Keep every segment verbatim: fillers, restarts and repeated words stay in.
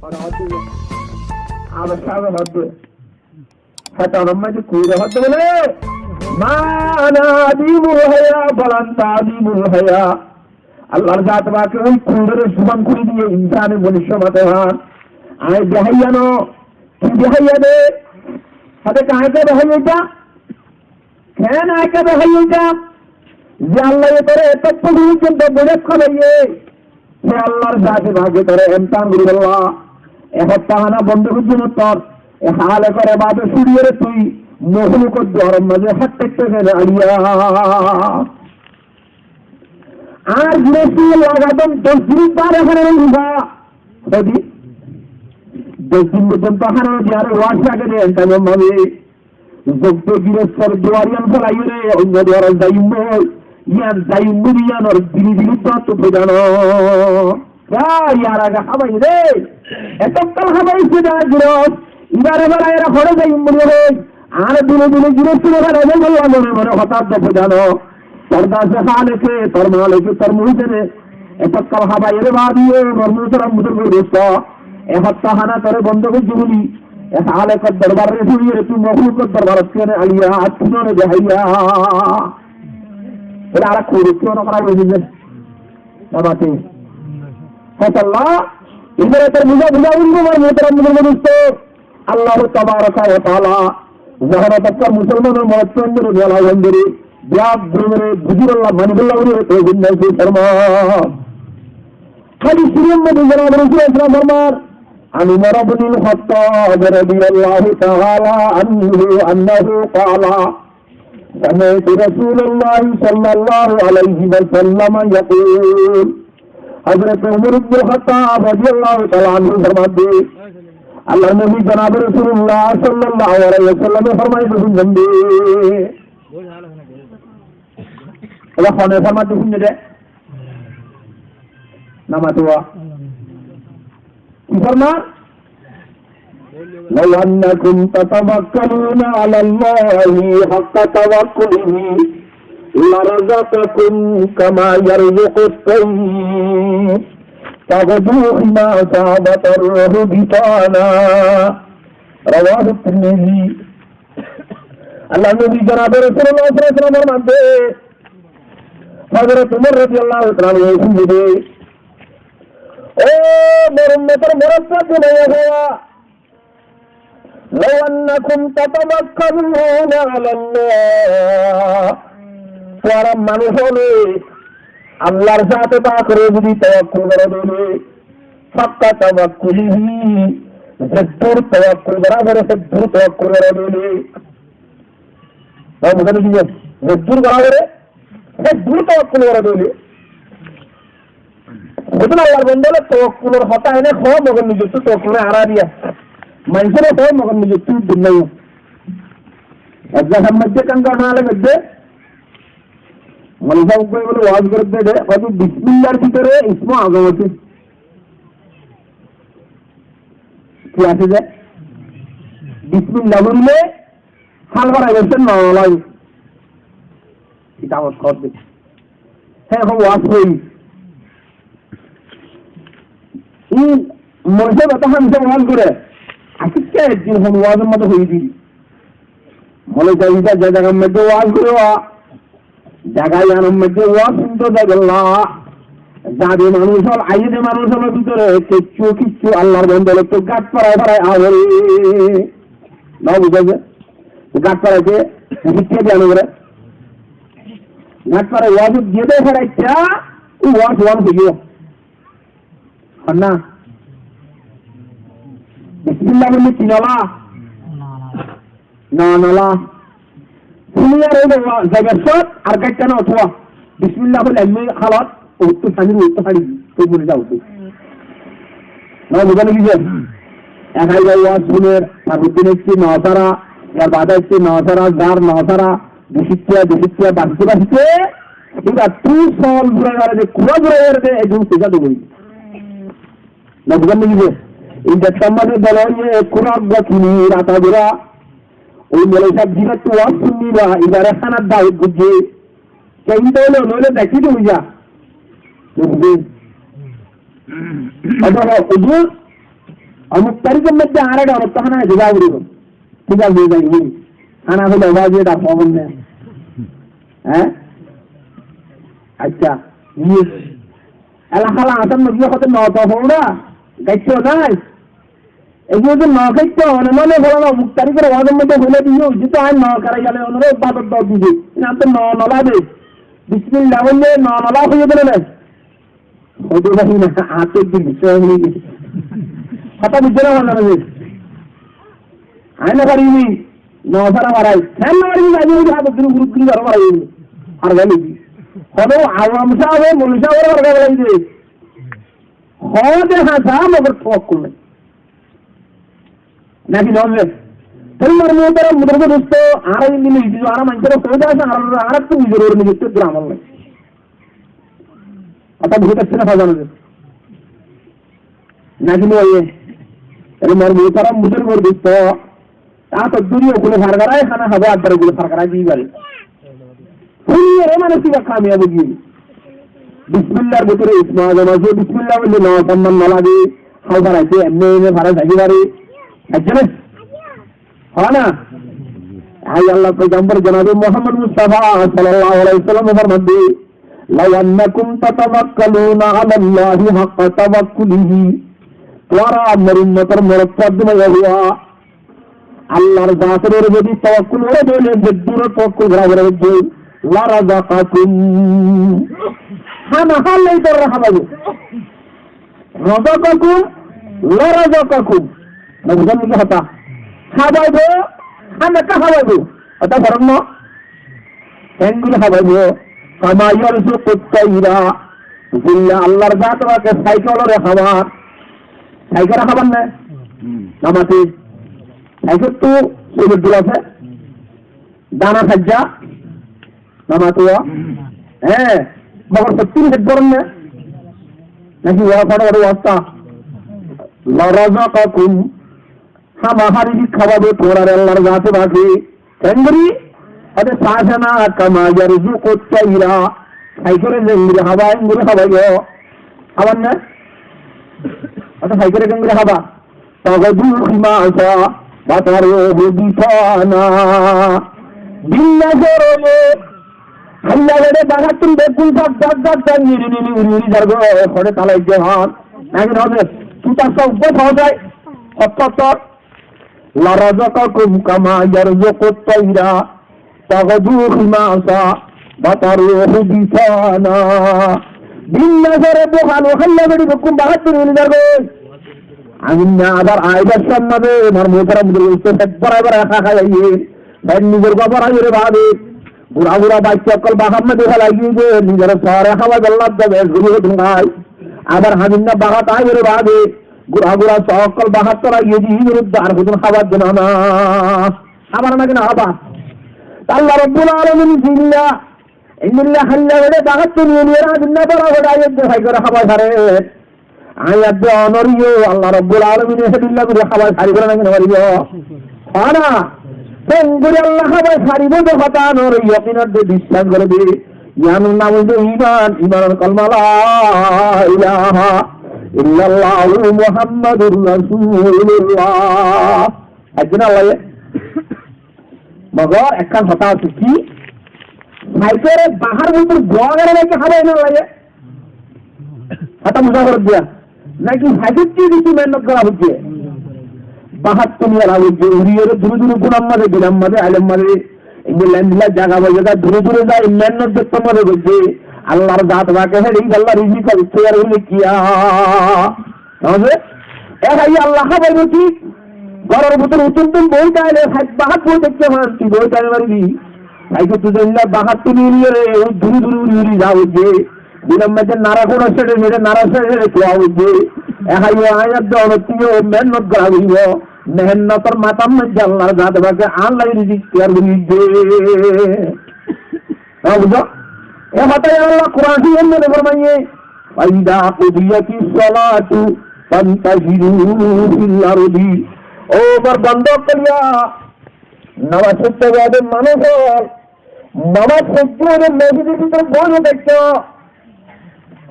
Abar sábe hoódde, hétan or maze kuire hoódde bóle, "ما أنا عديم الحياء بل أنت عديم الحياء." Allar zate pake ói kuirore zuban kúli diye, insane, monucco mate hán. Añí behaiya no, tui behaiya de. Hode kañke behaiya de? Keén añke behaiya de? Ze Allaye tore eto foijjonto boirak félaiye, he Allar zate pake tore emtihan goríbolla e hotta hána bondo goijjé mottor, e Hálikor ebadot cúriyore tui mohlukor duaror maze hát tákte kene añçiya? Ar girosti lagadon doc din bar hána no diba. Hodi? Doc din foijjonto hána no diyore waz lage de, en taimor maze. Zogge girostor duar iyan felaiyore oinno duarot zaiyum goi, iyan zaiyum goi, iyanor biri biri duar to foida no. Ya, yar age hábaiye de. Etokkal hábaiye de girost. Ibare felaiyore hore zaiyum goi hoi. Ar biri biri girostor felaiyore mone mone hotá to foida no. Tor dase Hálike, tor Malike, tor Muhsine, etokkal hábaiye de bade, mor muhtaram buzurgo dosto, e hotta hána tore bondo goijjé buli, e Hálikor dorbarore cúriyore tui mohlukor dorbarot kene añçiya, ar tui no behaiya. Ere ara kuru tui no kara buli de. Baba te. Hotalla, ibare tor buza, buza buli, mor muhtaram buzurgo dosto. Allahu tabaraka wa taala zehon ot ekkán musolmanor morotfuaindóre, mela fuaindóre, bek gurunore buzíbolla, manibolla gori toufik nasib formo. Hádis córif or modde Janab Rosul sallallahu alaihi wasallam formar, عن عمر بن الخطاب رضي الله تعالى عنه أنه قال: سمعت رسول الله صلى الله عليه وسلم يقول. Hazrat Umar ibnul Khattab radiyallahu taala anhu formadde, Allar nobi Janab Rosulullah sallallahu alaihi wasallam e formaiyé de, fúinnon de. Eba hone formadde, fúinnon de? Ki formar? لو أنكم تتوكلون على الله حق توكله لرزقكم كما يرزق الطير تغدو خماصا وتروح بطانا. رواه الترمذي. Allar nobi Janab Rosulullah sallallahu alaihi wasallam e formar, Hazrat Umar radiyallahu taala anhu e formar de, ó mor ummotor morotfuain, maiyafuain, لو أنكم تتوكلون على الله. Tuáñra manúic ókkole Allar zate pak ore zodi tawakkul goró de óile, حق توكله, zeddúr tawakkul gorá fore, seddúr tawakkul goró de óile. Buzá giyé? Zeddúr gorá fore, seddúr tawakkul gorá de óile. Buzón, Allar banda ókkole tawakkulor hotá ene hoó, mogor nizottú tawakkul no, añára diya. Maincóre hoó, mogor nizottú dil nai. Ek zagar modde ekkán ghotona giyé de, moulovi sáb uggwá bóle waz gorer de, hoito bismillar bútore isme azam asé. Ki asé de? Bismillah bolle hál gorai bosé no lage. Kitabot hoó de. Hé, hon waz hoiyé. Í moulovi sáb etó hámicá waz goré. Asé ki ek din hon wazor modde hoiyé de. Moulovi sáb ze zagar modde waz goré, zaga iyanor modde waz cúnto zaibolla, zade manúic ól, aiyé de manúic ólor bútore kessú kessú Allar banda ókkol gat farai farai aiyé. No buzá za? Gat farai de, bútore diya no goré. Gat farai waz diyé de farai de, ó waz waz hoiyé. Hon na? Bismillah bolle tin ola? No ola. Fúni ar ói zaibar sót ar gaiththá no uthá. Bismillah bolle emni halot, uthá fani, uthá fani, tui mori za uthá. No buzá giyé? Ek aiyé waz fúner, Saruddin aiccé no sára, yar bade aiccé no sára, zar no sára, Bicicca, bicicca, basite, basite, iba tui sol gura gura de, kura gura gura de, edún sijá de gori. No buzón né ki de? Ei dektar maze dol oiye, kura gura kini, rata gura. Oi moulovi sáb jibar tui waz fúnni ba, ibare hánar dawot goijje. Ke in dole, noile deki de oiya. No buzón. Ata huzur, Omuk tarikor moidde añára ekta onotto hána háite zaa foribo. Thík asé, zai fori. Hána hoile oba je daf hoben na. Há? Accá. Iye. Ela hála asar nobi hote no to fora. Gaitto nai. Ei je no gaitto, one mane fora omuk tarikor wazor moidde hoile diyo, je to añí no karai gele onore bador dor dibe. Ina to no no lage. Bismillah hoile no no lage hoiye dile na. Hoito fari na, añáttu din biccác ói giyé. Hotá buzó né, buzó né? Añí no fari ni, no fara farai. Keén no fari ni, añí buli hotá duri guru guru fara farai ni. Ar boli ki? Hono awam sáb, moulovi sáb fara farai de. Hoó de há sáb, magar tawakkul nai. Naki no de? Tóile muhtaram buzurgo dosto, añára indi niki, añára manúcor hoó de asé, añára, añára to nizor uore nizor to dura amol nai. Hotá buzí faijjó né, hotá no? Naki no óiye? Tóile mor muhtaram buzurgo dosto, añár dóri ókkole fargarai hána hábo, addar ókkole fargarai di fare. Fúniyore mane siba kamiyab ói giyé. Bismillar bútore ismu azam asé, bismillah hoile no, samman no lage, hál faraite, emne emne fara zai fare. Faijjó né? Hoó na? Ai Allar foigambor jonabe Muhammad Mustafa sallallahu alaihi wasallam e formaidde, "Law annakum tatawakkaluna ala Allahi haqqa tawakkulihi." Tuáñra mor ummotor morot fórd maiya huá Allar zator uore zodi tawakkul goró de óile, ze dure tawakkul gorá foribó de, "larazaqakum." Hána hálai tuáñrare hábaibo. Razaqakum, larazaqakum. No buzón niki hotá? Hábaibo, hána hábaibo. Hotá foron no? Keéngori hábaibo? Kama yarzuqut tayra. Zeilla Allar zat pake saikorore hábar. Saikore hábar na? Hmm. No mate. Saikor to sulir dul asé. Dana háijja. No mate. Hé, mogor fottí hét boron na? Naki wa fara fara wasta? Larazaqakum. Hámahári hábaibo tuáñrare Allar zate pake. Keéngori? Ade sasana kama yarzuqut tayra. Saikore zengori hába, engori hábaibo. Hábar na? Ade saikore kengori hába? Taghdu khimasa wa taruhu bitana. Din asar óile háilla bere bahattun beggún zak zak zak zak niri niri uri uri zargói, hore talai de hon. Naki no de? Tutar sa ugga fora zai. Hottor tor. Larazaqakum kama yarzuqut tayra. Taghdu khimasa wa taruhu bitana. Din asar óile háilla bere beggún bahattun uri zargói. Añí na abar aibar somot de, mor muhtaram buzurgo dosto, fét borai borai há hái aiyé. Fét nizor gofór aiyóre bade, gura gura bacca ókkol bahar maze félai giyé de, nizor sóore hábaibar lage de, guru hodún hái. Abar añí na bahat aiyóre bade, gura gura só ókkol bahat félai giyé de, ín guru ar hodún hábar de na. Hábar naki no hábar? Allah Rabbul Alamin zeilla, endilla háilla bere bahattun uri uri añí na bora bora aiyóre de, saikore hábai fare. Añí edde onoriyo Allah Rabbul Alamine hédilla gori hábai faribo naki no faribo? Fara. Kengori Allah hábai faribo de hotá onor yakin edde biccác gore de. Iyanor nam óilde iman, imanor kolma la ilaha illallahu Muhammadur Rasulullah. Ekzon Allah ye. Mogor ekkán hotá asé ki? Saikore bahar bútore gua gare naki hábai no lage? Hotá buzá foribó de. Naki saikor ki kessú mehénnot gora foijje? Bahattun ela foijje, uri uri dure dure gunar maze, bilar maze, ailor maze, endilla endilla zaga ba zaga dure dure zai mehénnot dekte maze foijje. Allar zat pake héçe Allah rizik toiyar gori raikké. Buzó? E bái, Allah hábaibo ki? Góror bútore uttun tun boi táile, háit bahat boi táikte fán, tui boi tái faribi? Bái, tui to zainna bahat tuli uliyore, oi duri duri uri uri za foijje. Bilar maze nara kura sere sere, nara sere sere tuwa foijje. E bái, añí ar de onottu mehénnot gora foibo. Mehénnotor matár maze Allar zat pake añálla rizik toiyar gori diyé. Há, buzó? E hotá Allah Kuran Córif or maze formaiye, "Fa iza qudiyatis salatu fantashiru fil ardi." Ó mor banda ókkol, nomaz foitte bade manúc ókkol, nomaz foitte bade mosjid or bútore boi táikto.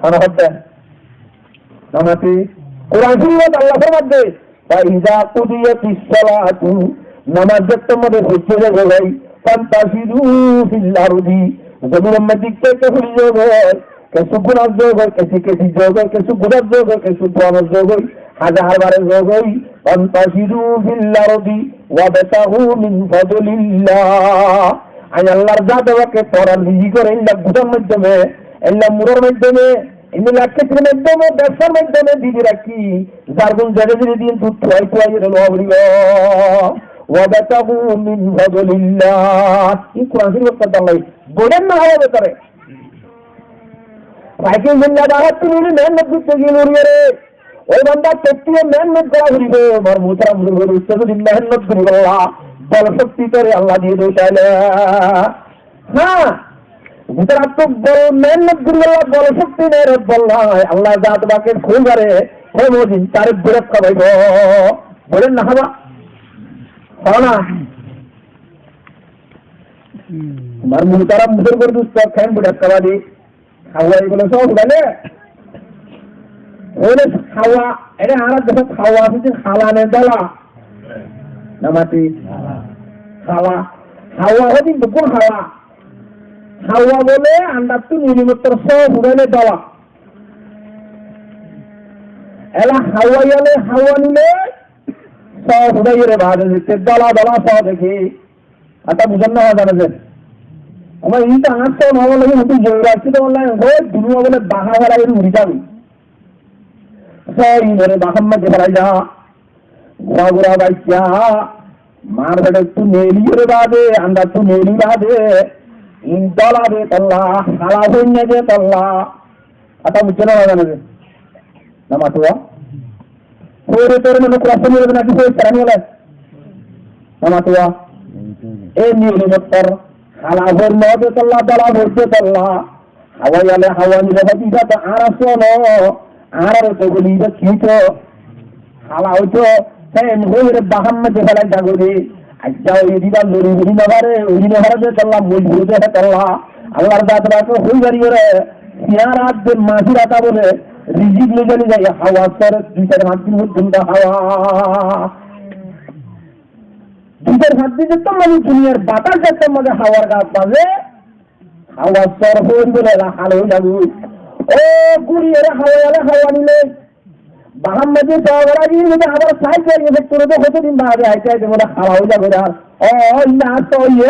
Hana hotte? Nomaz ki? Kuran Córif ot Allah formaiye, فإذا قضيت الصلاة, nomaz zettót mazé foijjé zagói, فانتشروا في الأرض, zominor mazé ekká ekká fori zagói, kessú gunát zagói, kessú kessú zagói, kessú gunát zagói, kessú duanot zagói, haza harbare zagói, فانتشروا في الأرض وابتغوا من فضل الله. Añí Allar zate pake tuáñrar rizikor eilla gunár maiddome, eilla muror maiddome, eilla khetir maiddome, bebsar maiddome didi rakí, zargún zere zere din dut tuwai tuwai ere lowa foribo. وابتغوا من فضل الله. Iín Kuran Córif or mazé Allah bolen na hoiye tare. Saikil zindabad tumi zodi mehénnot goittó giyé loriyóre, ói banda tottú mehénnot gora foribo, añár muhtaram buzurg, tottú zodi mehénnot goribolla bol cokti tore Allah diyé de óile. Há, zutarattu bol mehénnot goribolla bol cokti nei re, bol nai, Allah zat pake hoibaré, hé mozin tare birat kabaibo. Bolen na haba? Hó na? Añár muhtaram buzurg, dustó, ken birat kabadi. Hawa ibole só fudale. Bole hawa, ere añárar decót hawa asé de, hala ne dola? Namati? Hawa. Hawa asé de, bekkún hawa. Hawa bole andattú nili mottor só fudale dola. Ela hawa yale hawa nile só fudale re bade de, dola dola só deki. Hotá buzón né, zane de. Abar iín to añár só no óile, iín to geography to óile, hoi, duniya bole baha félai uri zaibo. Só iín ore bahar maze félai za. Gura gura bacca, mar fedottú neli ore bade, andattú neli bade, iín dola de tolla, hala hoinna de tolla. Hotá buzón né, zane de. Namatuwa. Fore fore mane Kuran córif ore naki fore tarani óla. Namatuwa. E nili mottor hala fore no de tolla, dola fore de tolla. Hawa yale hawa nile hadi ba to añára só no. Añára to boli ba ki to. Hala óito. Te en hoire bahar maze félai zagói de. Aijja oi diba lori uri no fare, uri no fare de tolla, mojbur de he tolla. Allar zat pake hoi bari ore, siyar át de masi rata bole, rizik loi zani zai, hawa sore dui sair fañs din forzonto hawa. Dui sair fañs din to mane duniyar batas zetto maze hawar gat baze, hawa sor hoi bole ela hal oi zagói. Ó guri ere hawa yale hawa nile. Bahar maze to abar agi maze abar sai sai efek kore de hoto din bade aite aite bole hala oi zagói ar. Ó, ó, inda ar to oiye.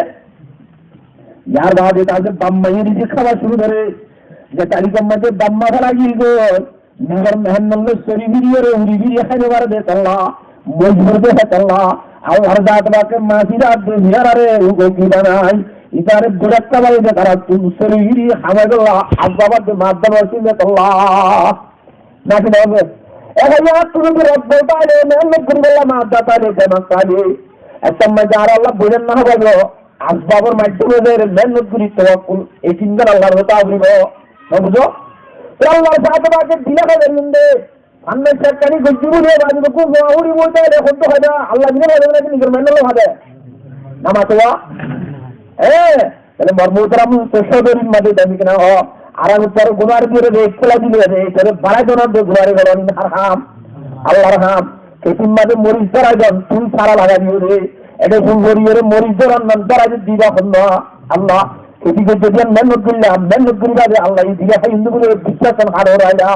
Yar bade tade bamma ye rizik haba cúru gore. Ze tarikor maze bamma félai giyói. Nizor mehénnot loi sori firi ore uri firi háibo fare de tolla. Mojbur de he tolla. Allar zat pake masi át de hiyarare ugo ki banai. Itare burak kabai de tarattú sori firi hábai dolla. Asbab de madda nasi de tolla. Naki no óibo? Ehón attú zodi robbol táile, mehénnot goribolla madda táile, demak táile, ettór maze ar Allah bolen na hoibo. Asbabor maiddome ze mehénnot gori tawakkul, e tin zon Allar hotá foribo. No buzo? Te Allar zat pake dila haibo ninde. Annar sekkani gojju boli bade bekkún zoa foribo táile hoddúr haibo? Allah dila haibo naki nizor mehénnot loi haibo? Namatuwa. E, Tóile mor muhtaram, to sódorir maze dami kena ho, aram tor gunar diyore de, kela dile de, tore barai donar de gunar goron har ham, Allar ham. Ketir maze moris dorai don, tui sara lagai diyo de. Ede ful gori ore moris doran nan dorai de diba honna. Allah, keti gojje diyan mehénnot goilla, mehénnot goriba de Allah, e diba hoi hindu bole biswas an haro raila.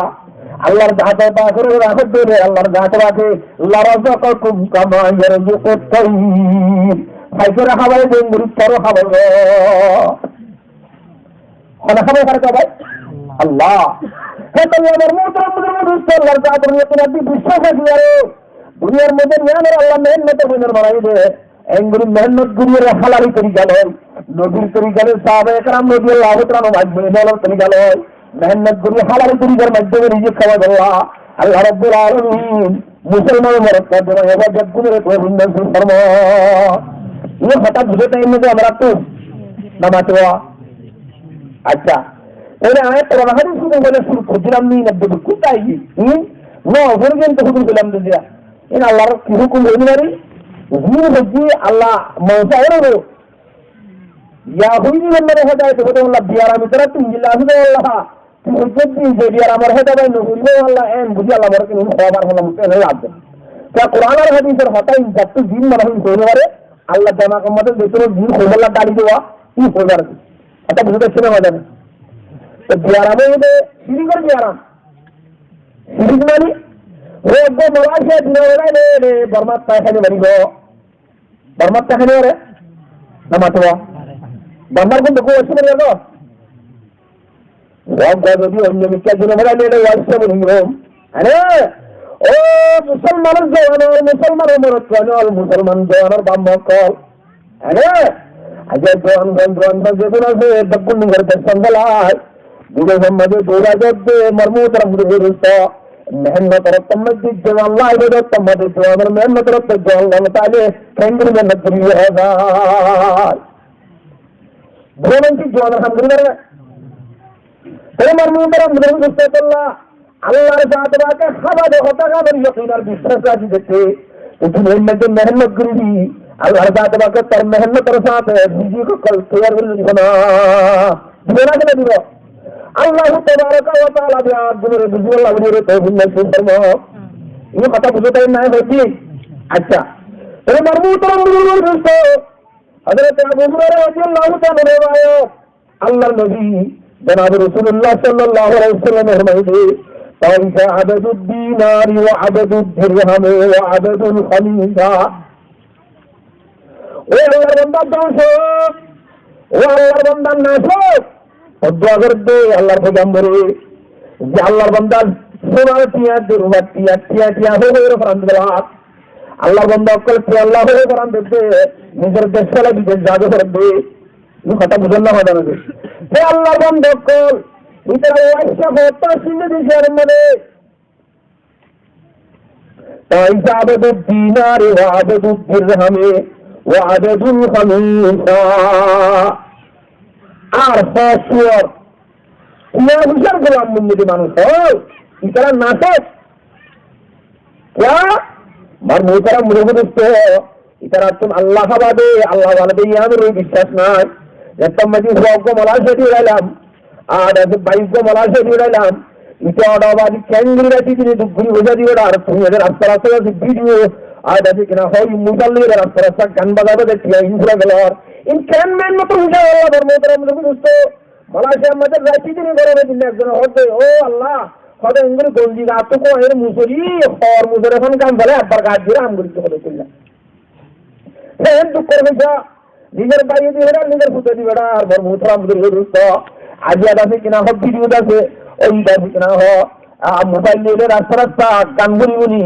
Allar zate pake rakho de, Allar zate pake, لرزقكم كما يرزق الطير. Faikore hábai de, engori toro hábaibo. Hone hábai fare bái? Allah. He tolla mor muhtaram buzurg, Allar zat or uore biswas rakí ore duniyar maze niyanor Allah mehénnot or boinor banai de. Engori mehénnot gori ore halali torika loi, nobir torika loi, sahabaye keram radiyallahu taala anhum ajmain olar torika loi, mehénnot gori halali torikar maiddome rizik hábai dolla. Allah Rabbul Alamin musolman morot padde maiya beggúnore toufik nasib formok. Iín hotá buzó táikko de amarattú? Namatuwa. Accá. Tóile añí Kuran hadis húkum hoile cúru goijjílam ni, na bekkún táiye? Hum? No, hono din to húkum hoilam de diya. Iín Allar ki húkum hoile mari? Húkum hoile Allah mansa ore ro. Ya hoile mari hedayet hoile Allah biyaram itara tun jilla asé de Allah. Tui hoijjé de biyaram or hedayet no hoile Allah en buzi Allah mare ki hobar holam ene lagbe. Te Kuran ar hadisor hotá in zattú jin mone hoó hoi no fare, Allar dimagor modde ze hono jin hoibolla dali dewa, in hoi fare. Hotá buzá zaccé né, hoi fare. Te biyaram óiye de, sirikor biyaram. Sirik mani, ó uggwá Malaysia dina berai ne, ne, Bormat tai hái ne mari go. Bormat tai hái ne mare? No mato ba. Bormar gun dukku asé mari go. Ó uggwá zodi onno mikká dina berai ne, ne, asé mari go. Are, ó musolmanor zuwanor, musolmanor morot zuwanor, musolman zuwanor baf ma ókkol. Are, aijja zuwan, zuwan, zuwan, zuwan, ze zon asé, beggún nizor dec félai, bidecor maze dórai zaibde, mor muhtaram buzurg dosto. Mehennotor ottu maze zuwan, Allah ibadot maze zuwanor mehennotor ottu zuwan, Allah taala kendri mehenot gori zai. Buro manci zuwanor ham gori fare. Tóile mor muhtaram buzurg dosto, Allah Allar zate pake hábade hotá hábar yakin ar biccác rakí de. Tui duniyar maze mehennot goribi, Allar zate pake tor mehennotor sáte rizik ókkol toiyar gori dibo na. Dibo na kiyá dibo? Allah tabaraka wa taala de ar duniyar rizik Allah gori toufik nasib formo. Ei hotá buzá zaiyé né, hoi ki? Accá. Tóile mor muhtaram buzurg dosto, Hazrat Abu Hurairah radiyallahu taala anhu riwayat, Allar nobi, janabe Rasulullah sallallahu alaihi wasallam e formaiyé de, "طرد عبد الدينار وعبد الدرهم وعبد الخميصة." Ó Allar banda, dóngco, ó Allar banda, nacó, Ó dua gorédde Allar foigambore, ze Allar banda, sunar tiañ de, rubar tiañ, tiañ, tiañ hó hó gorí foran dibela. Allar banda ókkol tiañ Allah hó hó foran dibde, nizor dec félai bidec zade foredde. Ei hotá buzón na, hotá no buzón? He Allar banda ókkol, ítara waiccá fotta sinde diyé ar mane. طرد عبد الدينار وعبد الدرهم وعبد الخميصة. Ar hó suor, tiañ foisar golam boni de manúc ókkol, ítara nacó. Kiyá? Mor muhtaram buzurg dosto, Ítarattún Allah hábade, Allah bade, yián or biccác nai. Ettór maze uggwá Malaysia di urailam, ar asé bái uggwá Malaysia di urailam. Ite oda badi kengori rati dine duk gori boiccé de, ar tumi ede rasta rasta asé video, ar asé kina hoi mobile loi ede rasta rasta gan bazai bazai tiañ in fura gelo. In ken mehénnot or hísab Allah, mor muhtaram dosto. Malaysia r maze rati dine gorome dine ekzone hoó de, "Ó Allah, hoó de engori gonji gat to kuañir musori, hor musori hon gam fele ekbar gat dire ham gori de hoó de killa." He en duk gorer foisa, nizor bái di beçar, nizor futu di beçar, ar mor muhtaram buzurg dosto. Aijja asé kina hoó, video asé, oi asé kina hoó, a, mobile loi rasta rasta gan goni goni,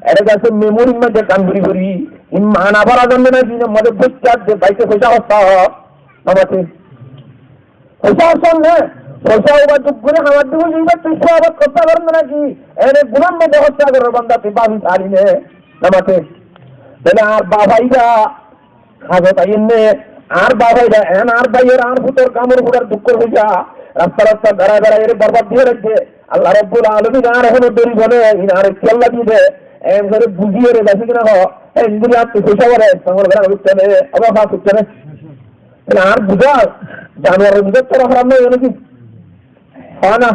ere asé memory r maze gan gori gori, in mana fora zane na, in maze boiccá de, bái te foisa hosta hoó, no mate. Foisa asé né? Foisa uggwá duk gori hamar de buli, ibar tui suabot hotta goron na naki? Ene gunar maze hotta gorer banda tui babi sali né? No mate. Tóile añár baf bái ra, házot aiyér né? Añár baf bái ra, en añár báiyor, añár futor, gamor futar dukkor foisa, rasta rasta berai berai ere borbad diye raikké. Allah Rabbul Alamin añáre hono dóribo né, in añáre kiyólla diye de, en gorí buziyóre besi kina hoó, en gorí añáttu foisa gore, tongol gorá utte né, abar fas utte né. Tóile añár buzá, januaror buzá tora haram no óiye naki? Hoó na?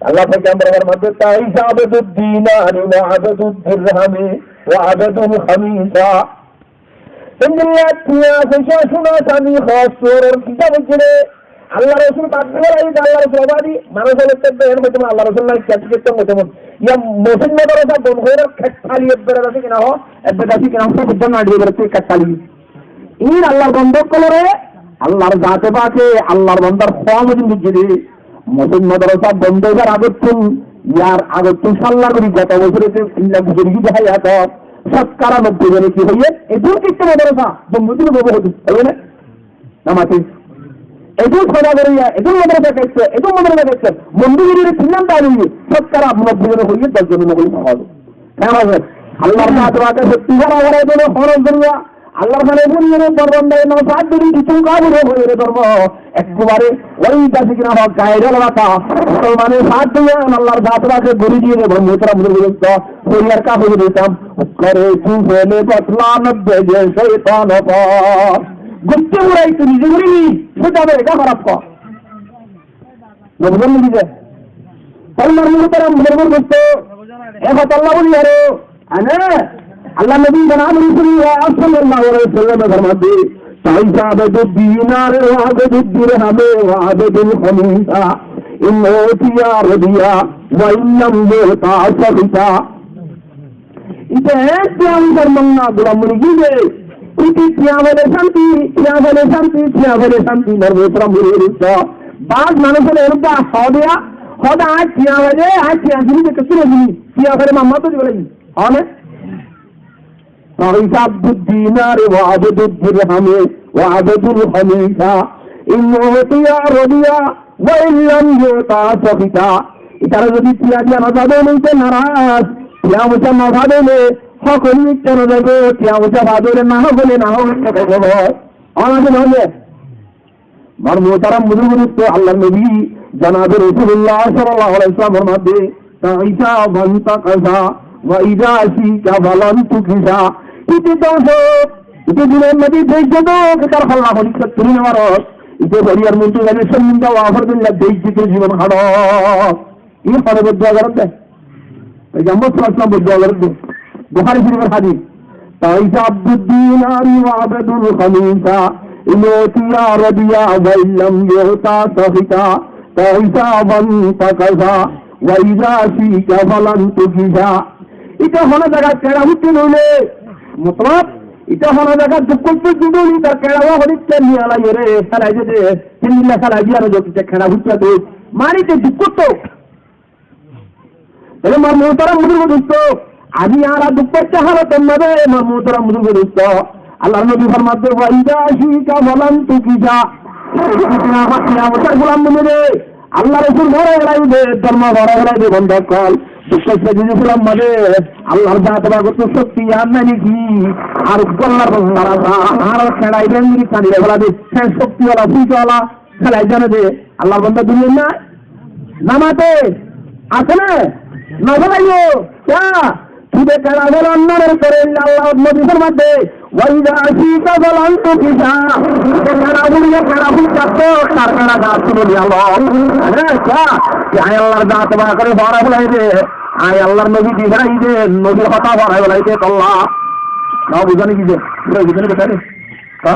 Allah Paigambar formaiye de, "طرد عبد الدينار وعبد الدرهم وعبد الخميصة." Endilla tiañ foisa, suna sandi, hor suoror hísab óiye de. Allah Rosul bad dibar age Allah Rosul obadi manúic ókkol de, en hoito Allah Rosul nai, kiyá hoito. Iya mosjid madrasa bon gorer khettali ebbe asé kina hoó, ebbe asé kina hoó, sab uddan nai dibar khettali. In Allar banda ókkolore, Allar zate pake, Allar bandar hom din bujjé de. Mosjid madrasa bondo óibar agottún, yar agottún salla gorí goto bosóre ze illa guzori giyé de hayat, cótkara nobboi zone ki hoiye, edún kitta madrasa bondo dile bobo hodu, hoiye na? No mate. Edún salla gorí, edún madrasa gaitte, edún madrasa gaitte, bondo dile tinnan dal hoiye, cótkara nobboi zone hoiye, doc zone no hoiye, no hoiye. Keén hoiye? Allar zate pake sotti fara fara dile hono zoriya, Allar fare buli ere dorban dai no, saat duri kitu kabure hoye re dorbo. Ekkubare oi dasi kina hoó, gaire lagata. Musolmane saat diye, Allar zate pake gori diye re, muhtaram buzurg dosto. Hoyar ka hoye ditam, "Kare tu fele batla na deje shaitan par." Gutte burai tu nize gori ni, seta bere ka harap ko. No buzon ni diye. Allar muhtaram buzurg dosto, e hotá Allah buli aro. Ane, Allar nobi janab Rosulullah sallallahu alaihi wasallam e formadde, "تعس عبد الدينار وعبد الدرهم وعبد الخميسة، إن أعطي رضي وإن لم يعط سخط." Ite ek tiañ foicár manga gulam boni giyé de, ite tiañ faile cánti, tiañ faile cánti, tiañ faile cánti, mor muhtaram buzurg dustó. Báz manúic ókkole enókka hoó de, hoó de, añí tiañ faile, añí tiañ fini de, kessú no fini, tiañ faile mammat dibo lage. Hoó né? تعس عبد الدينار وعبد الدرهم وعبد الخميسة، إن أعطي رضي وإن لم يعط سخط. Itará zodi tiañ diya no za de óile ite naraz, tiañ foicá no fa de óile hók óile ite no zaibo, tiañ foicá fa de óile no hók óile no hók óile hók óibo. Óna de no óile. Mor muhtaram buzurg dustó, Allar nobi janab Rosulullah sallallahu alaihi wasallam e formadde, "تعس وانتكس وإذا شيك فلن تكس." Ite dóñs ók, ite duniyar maze beijjot ók, itar holla honikka tuli no faro. Ite foriyar muntu gari sómminda wafar dilla beijjotor zibon hátok. Ín hone boddua gorér de? Foigambor sallallahu alaihi wasallam boddua gorér de. Bukhari Shorifor hadis. تعس عبد الدينار وعبد الخميسة، إن أعطي رضي وإن لم يعط سخط. تعس وانتكس وإذا شيك فلن تكس. Ite hono zagat keñça fuitte óile, motolob, ite hono zagat duk goitte óile, tar keñça honikka niyalai re, félai de de, héndilla félai diya no de, ite keñça fuitte de, mani ite duk goitte. Tóile mor muhtaram buzurg dustó, aijja añára duk faiccí halotor maze, mor muhtaram buzurg dustó. Allar nobi formadde, "وإذا شيك فلن تكس." Ite tiañ foicár gulam boni de, Allar Rosul fora félai de, dórmo fora félai de, bonda ókkol. Duk faiccí gulam boni de, Allar zat pak ottu cokti ar nai niki, ar uggwá Allar banda asé, ar keñça ibá niki tani félai de, hé cokti wala, fuijti wala, Félai zane de, Allar banda duniyat nai? No mate, asé né? No félaibo. Kiyá? Tui de keñça felan no fare, Allar nobi formadde, "وإذا شيك فلن تكس." Tui de keñça félaibo, keñça félaibo, tar keñça gas tuli alo. Are kiyá? Ki añí Allar zat pake fora félai de, añí Allar nobi di félai de, nobir hotá fora félai de, tolla. No buzó né ki de? Buzó né ki de? Há?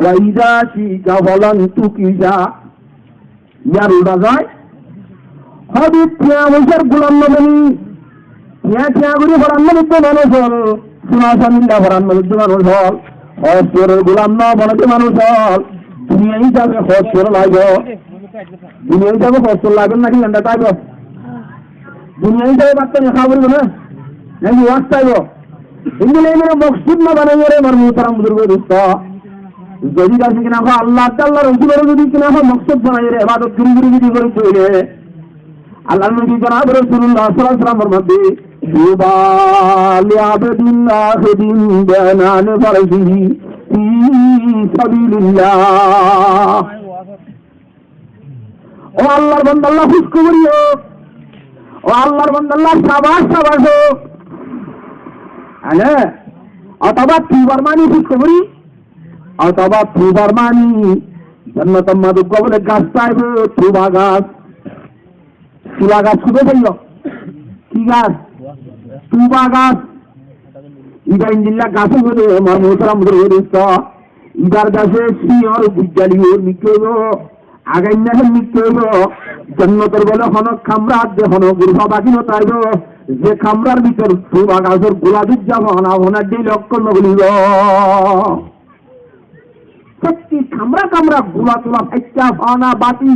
وإذا شيك فلن تكس. Yar ulda zai. Hoó de tiañ foicár gulam no boni. Tiañ tiañ gorí foran no dito manúic ól. Suna sanilla foran no dito manúic ól. Hósor gulam no boni de manúic ól. Duniya hísabe hósor laibo. Duniya hísabe hósor laibo naki lenda taibo? Duniya hísabe bát fani há foribo na? Naki waz taibo? Endilla endilla moksud no banaiyóre, mor muhtaram buzurg dustó. Zodi asé kina hoó Allah, Allar Rosulore zodi kina hoó moksud banaiyóre ebadot gori gori zodi gori óile, Allar nobi janab Rosulullah sallallahu alaihi wasallam formadde, "طوبى لعبد آخذ بعنان فرسه في سبيل الله." Ó Allar bandalla kúckhobori ók. Ó Allar bandalla sabas, sabas ók. Ane, otóba tubar mani kúckhobori, otóba tubar mani jonnotor maze uggwá bóle gas táibo, tuba gas. Tuba gas hoito faillo? Ki gas? Tuba gas. Iba endilla gas óibo de, mor muhtaram buzurg dustó. Ibar gase siñor bujjali ór mikká óibo. Againna hé mikká óibo, jonnotor bóle hono kamrat de hono gurfa baki no táibo, ze kamrar bútore tuba gasor gula dujja fana fana dhil ókkol no golibo. Fottí kamra kamra gula tula faikka fana baki,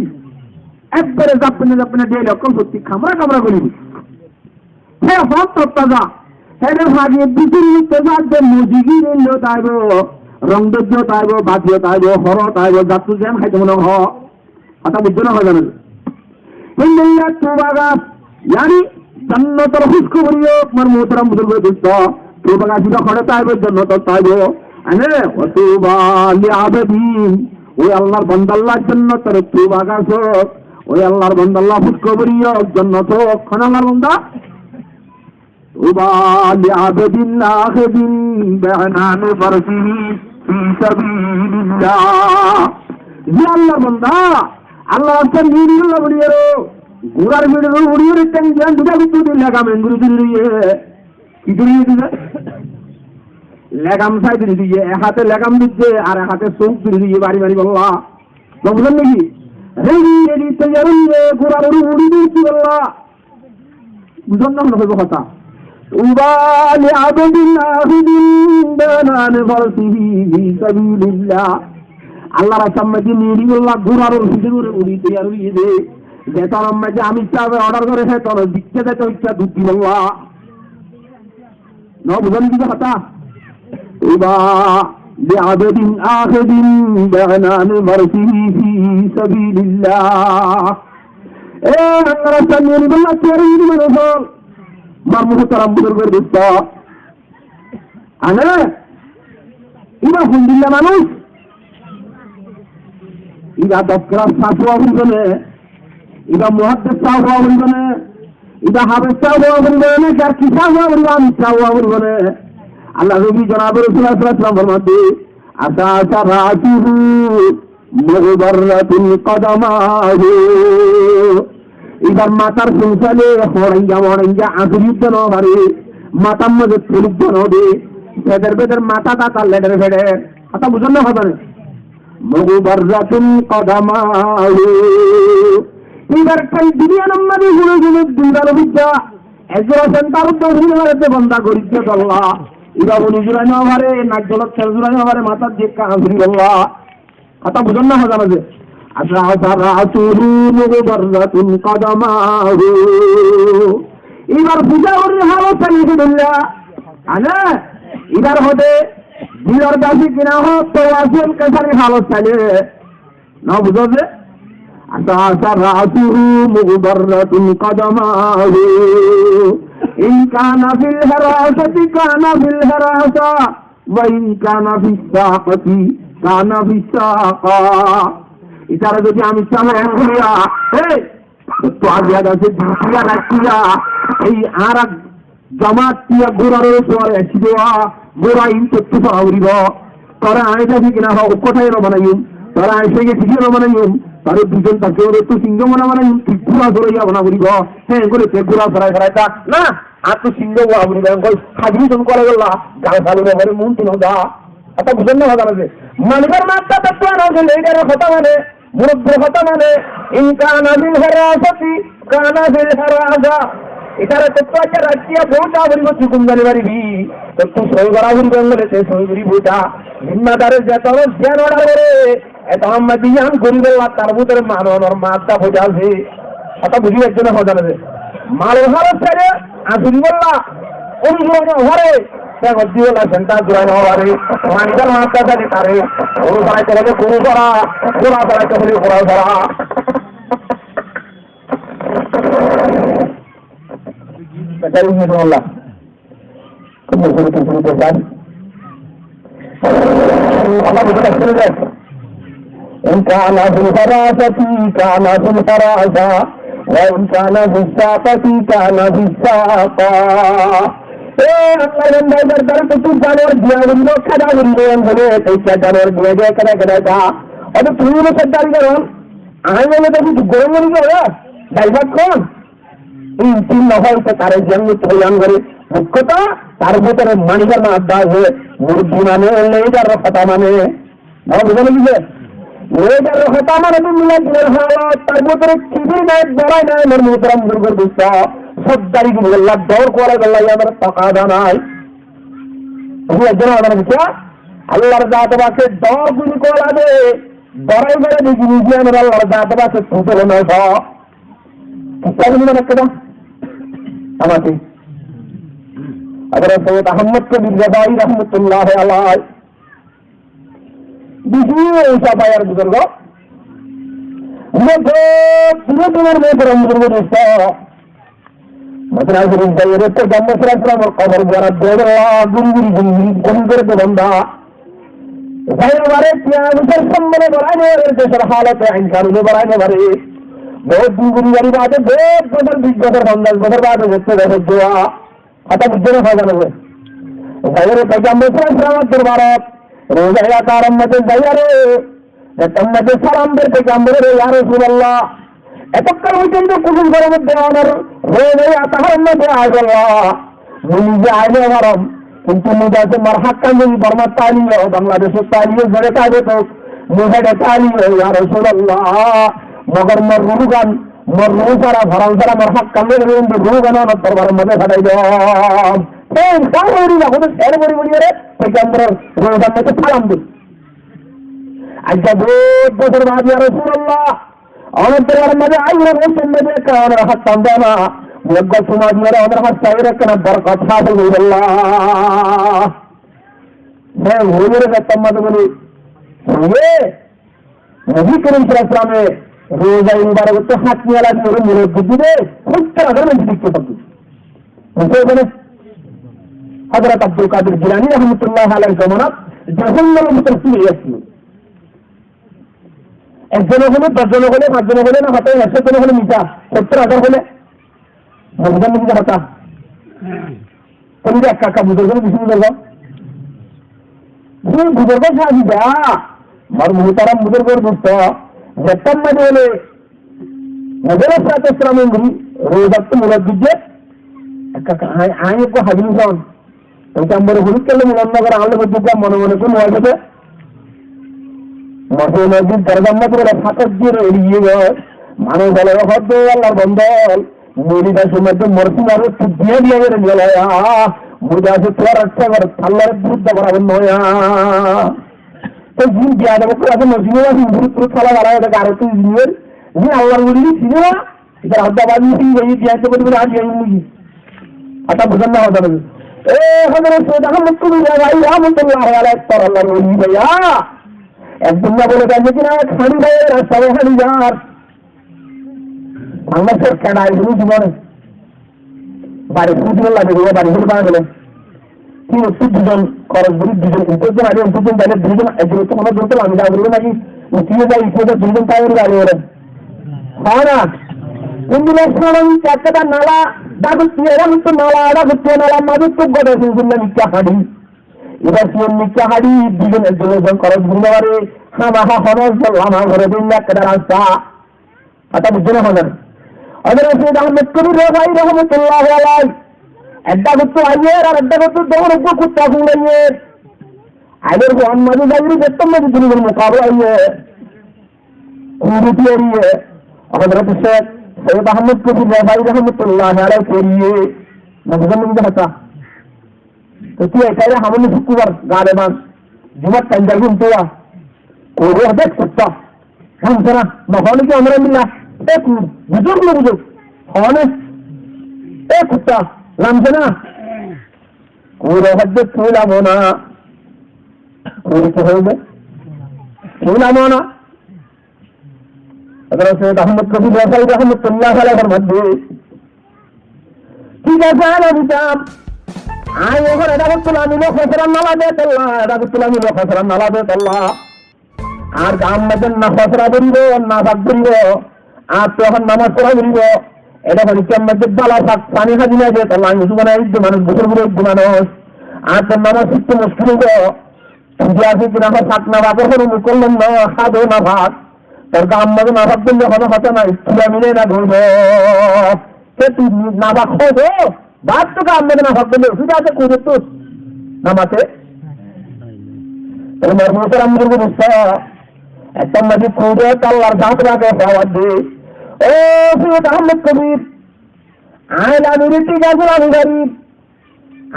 ekbare zappine zappine dhil ókkol fottí kamra kamra golibo. Hé hon tottaza. Hér age bútore tottaza de mojigir lo táibo, rong dojjo táibo, badiyo táibo, horo táibo, zattu zen háito mone hoó. Hotá buzzo né hoó zano? Héndilla tuba gas, yani jonnotor kúckhobori ók, mor muhtaram buzurg dustó. Tuba gas iba hoçé táibo, jonnotot táibo. Ane, وطوبى لعبد, ói Allar bandalla jonnotor tuba gas ók, ói Allar bandalla kúckhobori ók, jonnot ók. Hon Allar banda? طوبى لعبد آخذ بعنان فرسه في سبيل الله. Ze Allar banda, Allar rastát niyori bolla buli aro, gurar fíçor uore uri uri théng diyan duita bútore di legam engori dóri roiye. Ki dóri roiye de? Legam sai dóri roiye, ek háte legam dóijje, ar ek háte sóuk dóri roiye, bari bari bolla. No buzón niki? Redi, redi, toiyar óiye, gurar uore uri dóri bolla. Buzón na, no hoibo hotá. طوبى لعبد آخذ بعنان فرسه في سبيل الله. Allar rastár maze niyori bolla gurar uore fíçor uore uri toiyar óiye de. Ze tonor maze amir sábe order gore, hé tonot dikká de toikká duk di bolla. No buzón niki hotá? طوبى لعبد آخذ بعنان فرسه في سبيل الله. E, Allar rastát niyori bolla toiyar óiye de manúc ol. Mor muhtaram buzurgor dustó. Ane, iba hondilla manúc? Iba doktor sáf ówa foribo ne? Iba muhaddis sáf ówa foribo ne? Iba hafez sáf ówa foribo ne? Garki sáf ówa foribo, amir sáf ówa foribo ne? Allar nobi jonabe Rosul sallallahu alaihi wasallam formade, عسعس رأسه مغبرة قدماه. Ibar matar sung saile horainga morainga asuri udde no fare, matar maze tuluk de no de, feder feder mata tata leder feder. Hotá buzón na hotá ne? مغبرة قدماه. Ibar théng duniyair maze gure gure dui balo bidda, ek jora sentar udde gure gure de banda gorib de dolla. Iba buli jurai no fare, nak jolot tel jurai no fare, matar de ekka asuri dolla. Hotá buzón na hotá ne? عسعس رأسه مغبرة قدماه. Ibar fuza gorir halot saile ki dilla? Ane, ibar hode dilor dasi kina ho, to asiyam kesari halot saile. No buzó de? عسعس رأسه مغبرة قدماه. إن كان في الحراسة كان في الحراسة. وإن كان في الساقة كان في الساقة. Itara zodi amir sábe ek koriya, e, to agiya gase dui koriya rakhiya, ei añára jamat tiya gurar uore suwar aisi de, gura in tottu fora foribo. Tore añí dasi kina ho, ukko thair banaiyum, tore añí sege sege banaiyum, tore dujon thair tottu singho bana banaiyum, tui gura soraiya bana foribo. Hé, gura te gura sorai sorai ta na. Ar to singo wa buli bang koi, hajri zon kore golla, gal sali no kore, mun tino da. Ata buzon na hotá na ze. Malikor matta tattu ana ze leader or hotá mane, murubbi or hotá mane, in kana fil harasati, kana fil harasa. Itara tattu acha rakhiya bouta buli go tukum jani bari bi. Tattu soi gora buli bang kore, te soi gori bouta. Zimmadar zeto ziyan order gore, Eto amma diyan goribolla tar bútore manonor madda foijá asé. Hotá buzí faijjó né, hotá buzí? Malor halot saile asuribolla, unu jurai no fare, te gori dibolla senta jurai no fare, manibar madda saile tare, guru saraito hoile guru sara, gura saraito hoile gura sara. Bekkar inshallah. Kúb beci beci beci beci. Hotá buzí faijjó né? إن كان في الحراسة كان في الحراسة، وإن كان في الساقة كان في الساقة. E Allah, banda, ibar dare to tui janwar diya goribo, keda goribo, en hole, tui keda janwar diya de, keda, keda, keda. Oto tui hole sordari goron, añí hole to kúb gorom gori goron, driver kon? Ei tin nofar te tare ziyan goitte hoile amare mukkota tar bútore manibar madda asé, murubbi mane, leader or hotá mane. Amar buzá giyé né? Leader or hotá mane to milai dibar halot, tar bútore kibir nai, borai nai, mor muhtaram buzurgor dustó. Sordari gori bolla, dor kuwala bolla, amar takada nai. Buzí faijjó né, amar buzá? Allahr zate pake dor gori kuwala de, borai gori de, jinis de amar Allahr zate pake tutole nai. Kissa fúniba né keda? Amati. Hazrat Sayyid Ahmad Kabir Rizvi rahmatullahi alayh. Beci uñsa fayar buzurgo. Buzurgo, buzurgo, buzurgo, buzurgo, buzurgo, buzurgo. Masala Sharif zaiyóre Peygamber sallallahu alaihi wasallam or kobor ziyarat gorí, guri guri guri guri guri guri gori de banda. Zai no fare, tiya foisar sombol e barai no fare, decor halot e ain kanun e barai no fare. Bout din guri guri bade, bout bosor, bish bosor, ponjac bosor bade, jetto bosor dua. Hotá buzó né, hotá buzó né? Zaiyóre Foigambor sallallahu alaihi wasallam or dorbarot, Roza Atahar or maze zaiyóre, zettór maze salam der Foigambore, "Ya Rasulullah, etokkán foijjonto kucíc gorer de onor Roza Atahar or maze aibolla. Mui nize ai no farom, kintu mui zodi mor hákkan zodi Bormat táile ó, Bangladecot táile ó, zede táile ó, mui zede táile ó, ya Rasulullah, mogor mor ruhgán, mor ruh sára, foran sára mor hákkan loi zaibo, kintu ruhgán onor dorbar or maze fathai do." Te insan gorí na, hono ser gorí gorí re, Foigambor or Rozar maze salam de. Aijja bout bosór baade, ya Rasulullah, onor dorbar or maze aiyóre, onor maze ekka onor háttan dona, mui ekka suma diyóre onor háttan diyóre ekkán borkot hásil gorí Allah. Hé, hoiyóre zettór maze buli, hoiye, Nobi Korim sallallahu alaihi wasallam e Roza Mubarak ot hát niyaladi, ore murat gudi de, sottor házar manúic dekte faibo. Buzó né? Hazrat Abdul Kadir Jilani rahmatullahi alaihi zomanat jahannamor bútore fúli asíl. Ekzone hoile, doc zone hoile, fañs zone hoile, no hotá, ekcó zone hoile misá, sottor házar hoile, buzó né misá hotá? Hoile ekka ekka buzurgo, beci buzurgo. Ze buzurgo sáhabi da, mor muhtaram buzurgor dost, zettór maze buli, Nobi alaihissalatu wassalam e Rozat murat gudi de, ekka ekka, añí, añí ekku hábil son. Foigambore hoilde kiyólla milon no goró, añár loi hoilde mone mone kún wai gede. Mosjid mosjid dorozar maze buli fator diye eriye goi. Manúic bole, "Ó de Allar banda, mori dase maze morsi na re, tui diya diya gori niyala ya. Mori dase tuáñr rakká gor, Allar biruddhe gorabon noya." Te zin diya de bokol ase, mosjid mosjid buru buru sala sala ede garo tui zin gori. Zin Allar woli zin gori. Itar hadda badi sin gori diya de bori bori adi ayi mugi. Hotá buzón né, hotá buzón né? E, Hazrat Sayyid Ahmad Kabir Rifai rahmatullahi alaihi tor Allar woli baiya. Ek din na bole, baiya, ki na, ek hañdi baiya rasta de hañdi zar. Bangladecor keda aibó ni zibone. Bari fujil lage, bari fujil lage. Tin ottu duizon, koros gori duizon, ottu zon aile ottu zon, taile duizon, ekzon ottu hono zon to lami zai gori naki, uthi zai, uthi zai, duizon tai gori gari ore. Hó na? Indila sono ni chakkada nala, dagutti, era muttu nala, dagutti nala, mazu tu goda sin sinna mikka hadi. Ira sin mikka hadi, duizon ekzon ekzon koros gori no pare, hama ha hono zon lama gore din chakkada rasta. Hotá buzó né, hotá? Hazrat Sayyid Ahmad Kabir Rifai rahmatullahi alaihi. Ek daguttú aiyer, ar ek daguttú dóur uggwá kutta fúraiyer. Aiyer fuan maze zaiyer, zettór maze duniyar mukabela aiyer. Kuri tiyariye. Hazrat Sayyid, Sayyid Ahmad Kabir Rifai rahmatullahi alaihi tiyariye. Na buzón né hotá? Te tui etaire hamoni cukkurbar, galeban, jumar taim zaibi untuwa. Kori hode kutta. Hamsana, no hone ki amra mila? E ku, buzurg no buzurg. Hone? E kutta, lamsana. Kori hode tui lamona. Kori ki hoiye? Tui lamona. Hazrat Sayyid Ahmad Kabir Rifai rahmatullahi alaihi formaiye, "Thík asé, añí zaitám. Añí ehón e dagottú lamilé hósara nala de tolla, e dagottú lamilé hósara nala de tolla. Añár gaar maze nafasara beribo, nafak beribo. Añáttu ehón namaz fora beribo. Ede forikkar maze bála fak faní hádi nai de tolla. Añí uzu banai de manúic, gusól gori de manúic. Añáttu namaz foitto muckil óibo." Tui de asé ki nafak, nafak, nafak, hono mukollof no, hado nafak. Tor gaar maze nafak goille hono hotá nai, tui lamile na goilo. Te tui nafak hoibo, baat to gaar maze nafak goille, tui de asé kude tui. Namate. Te mor muhtaram buzurg dost, ekta maze kude Allar zat bake fawar de. Ó Sayyid Ahmad Kabir, añí lamile thík asé, lamile.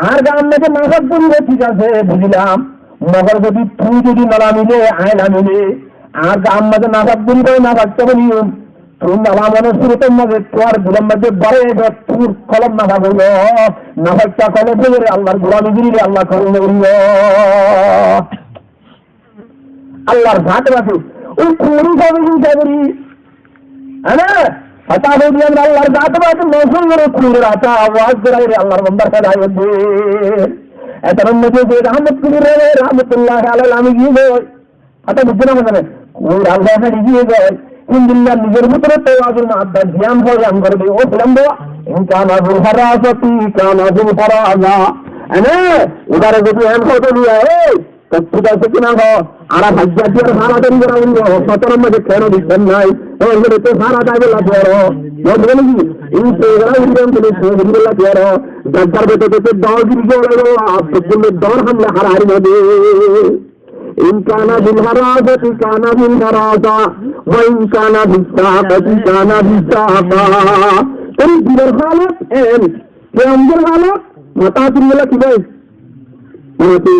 Añár gaar maze nafak beribo, thík asé, buzilam. Mogor zodi tui zodi no lamile, añí lamile, añár gaar maze nafak beribo, nafak to beribo. Tui no lamonor surotor maze tuáñr dilor maze bore de, tuáñr kolb nafak óibo, nafak to kolb óile Allar gulami gorile Allah kobul no goribo. Allar zate bake. Ói kuri sabi ki sabiri. Ana, hotá hoilam Allar zate bake, no sói gore kuri rata, awaz gorai re Allar bandar hidayot de. Etar maze Sayyid Ahmad Kabir Rifai rahmatullahi alaihi lami giye goi. Hotá buzó né, buzó né? Kuri rata hadi giye goi. Alhamdulillah, nizor bútore tawazun, adda ziyan hoó yián goré de, ó filan de, in kana zul harasati kana zul harasa. Ene, ibare zodi en hoó de niya, ei, Tottú asé ki na hoó, añára faijja diyar fara dóri gora undi hoó, sotoro maze keno dikkan nai? Ó, eçe to fara dai bolla diyar hoó. Buzó né ki? Ei to gora undi hoó, to gora undi bolla diyar hoó. Jaggar bete bete dor giri gora gora, to gula dor hamle harari maze. In kana fil harasati kana fil harasa, wa in kana fis saqati kana fis saqa. Tói dilor halot en, Ke amzor halot, mata turi gela ki bái? Mati.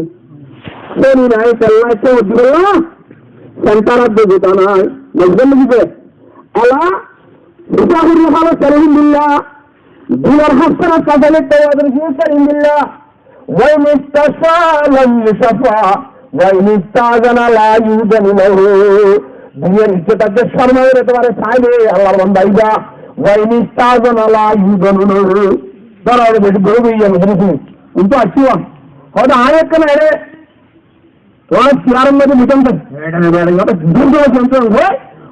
Seni nai, kella, ke odi gela? Santarat de jeta nai. Nazar lagi de. Ala, sita huri halot, alhamdulillah. Dular hafsara kasale tawazun ki, alhamdulillah. Wa in istashfa lam yushaffa. Wa in istazana la yu'zanu lahu. Duniyar izzot akke sormai re tomare saile Allar banda iba. Wa in istazana la yu'zanu lahu. Dora re beti gori gori iyan gori gori. Untu acchi wa. Hoda añí ekkán ere. Tomar siyar maze butan to. Ere ere ere. Hoda dur dur jonto hoi.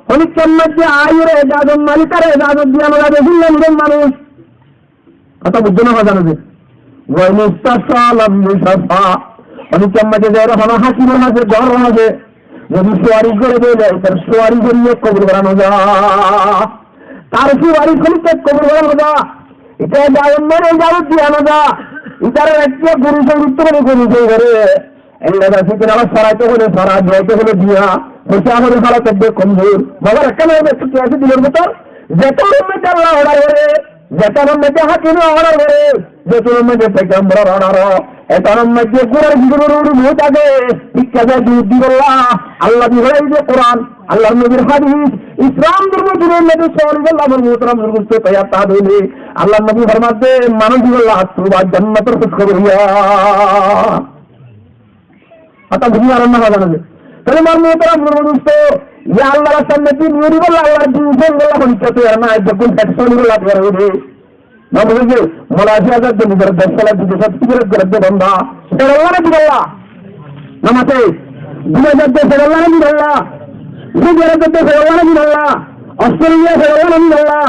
Honi kemmat de aire ejazot malik are ejazot diya no jade. Sunna mudan manuj. Hotá buzó né, hotá no buzó? Wa in istashfa lam yushaffa. Onek maze zaiyóre hono hákimor hañse, gobernor hañse zodi suwaric gore de, tar suwaric kobul gora no za. Tar suwaric kobul gora no za. Ita ejazot mane ejazot diya no za. Itar ekta guru songit to guru songit gore. Ella da sikin ala saraito hole sara, diyaito hole diya, hoita hole hala tebbe komzor. Magar ekkán hoiye, ekku ki asé dilor bútore? Zeto hono maze Allah order gore, zeto hono maze hákime order gore, zeto hono maze pegambore order, eto hono maze gurar bidire ruri boi táke, thík asé, dud dibolla, Allah di hoiye de Quran, Allar nobir hadis, Islam dormo duniyar maze solibolla, amar muhtaram buzurg, toiyar ta dile, Allar nobi formade, manuj dibolla, tuba jannator khushkobori. Hotá buzí faron né, hotá no buzí? Tóile mor muhtaram buzurg dosto, ya Allar samne din gori bolla, Allar din gori bolla, honi kiyá toiyar nai, beggún tek soli bolla toiyar óiye. No buzó ki? Malaysia zar de nizor dec sala, bidecot hijrot gorer de banda, feralla na dibolla? No mate, Dubai zar de feralla na dibolla? Saudi Arab zar de feralla na dibolla? Australia feralla na dibolla?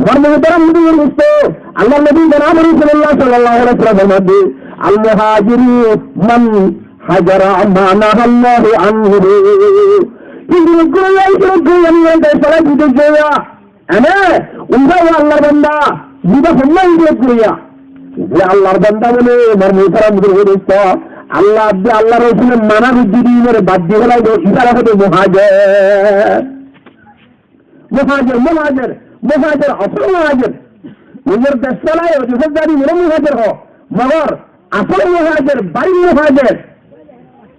Mor muhtaram buzurg dosto, Allar nobi janab Rasulullah sallallahu alaihi wasallam formade, al muhajiru man hajara ma nahallahu anhu. Hijrot goriya, hijrot goriya, nizor dec sala bidec goriya. Ene, uba Allar banda, uba homma hijrot goriya. Ze Allar banda bole, mor muhtaram buzurg dosto, Allah de Allar Rosule mana goijje de, inore bad di félai do, ibare hoó de muhajir. Muhajir, muhajir, muhajir, asol muhajir. Nizor dec sala, odi félai de, inore muhajir hoó. Magar asol muhajir, bari muhajir.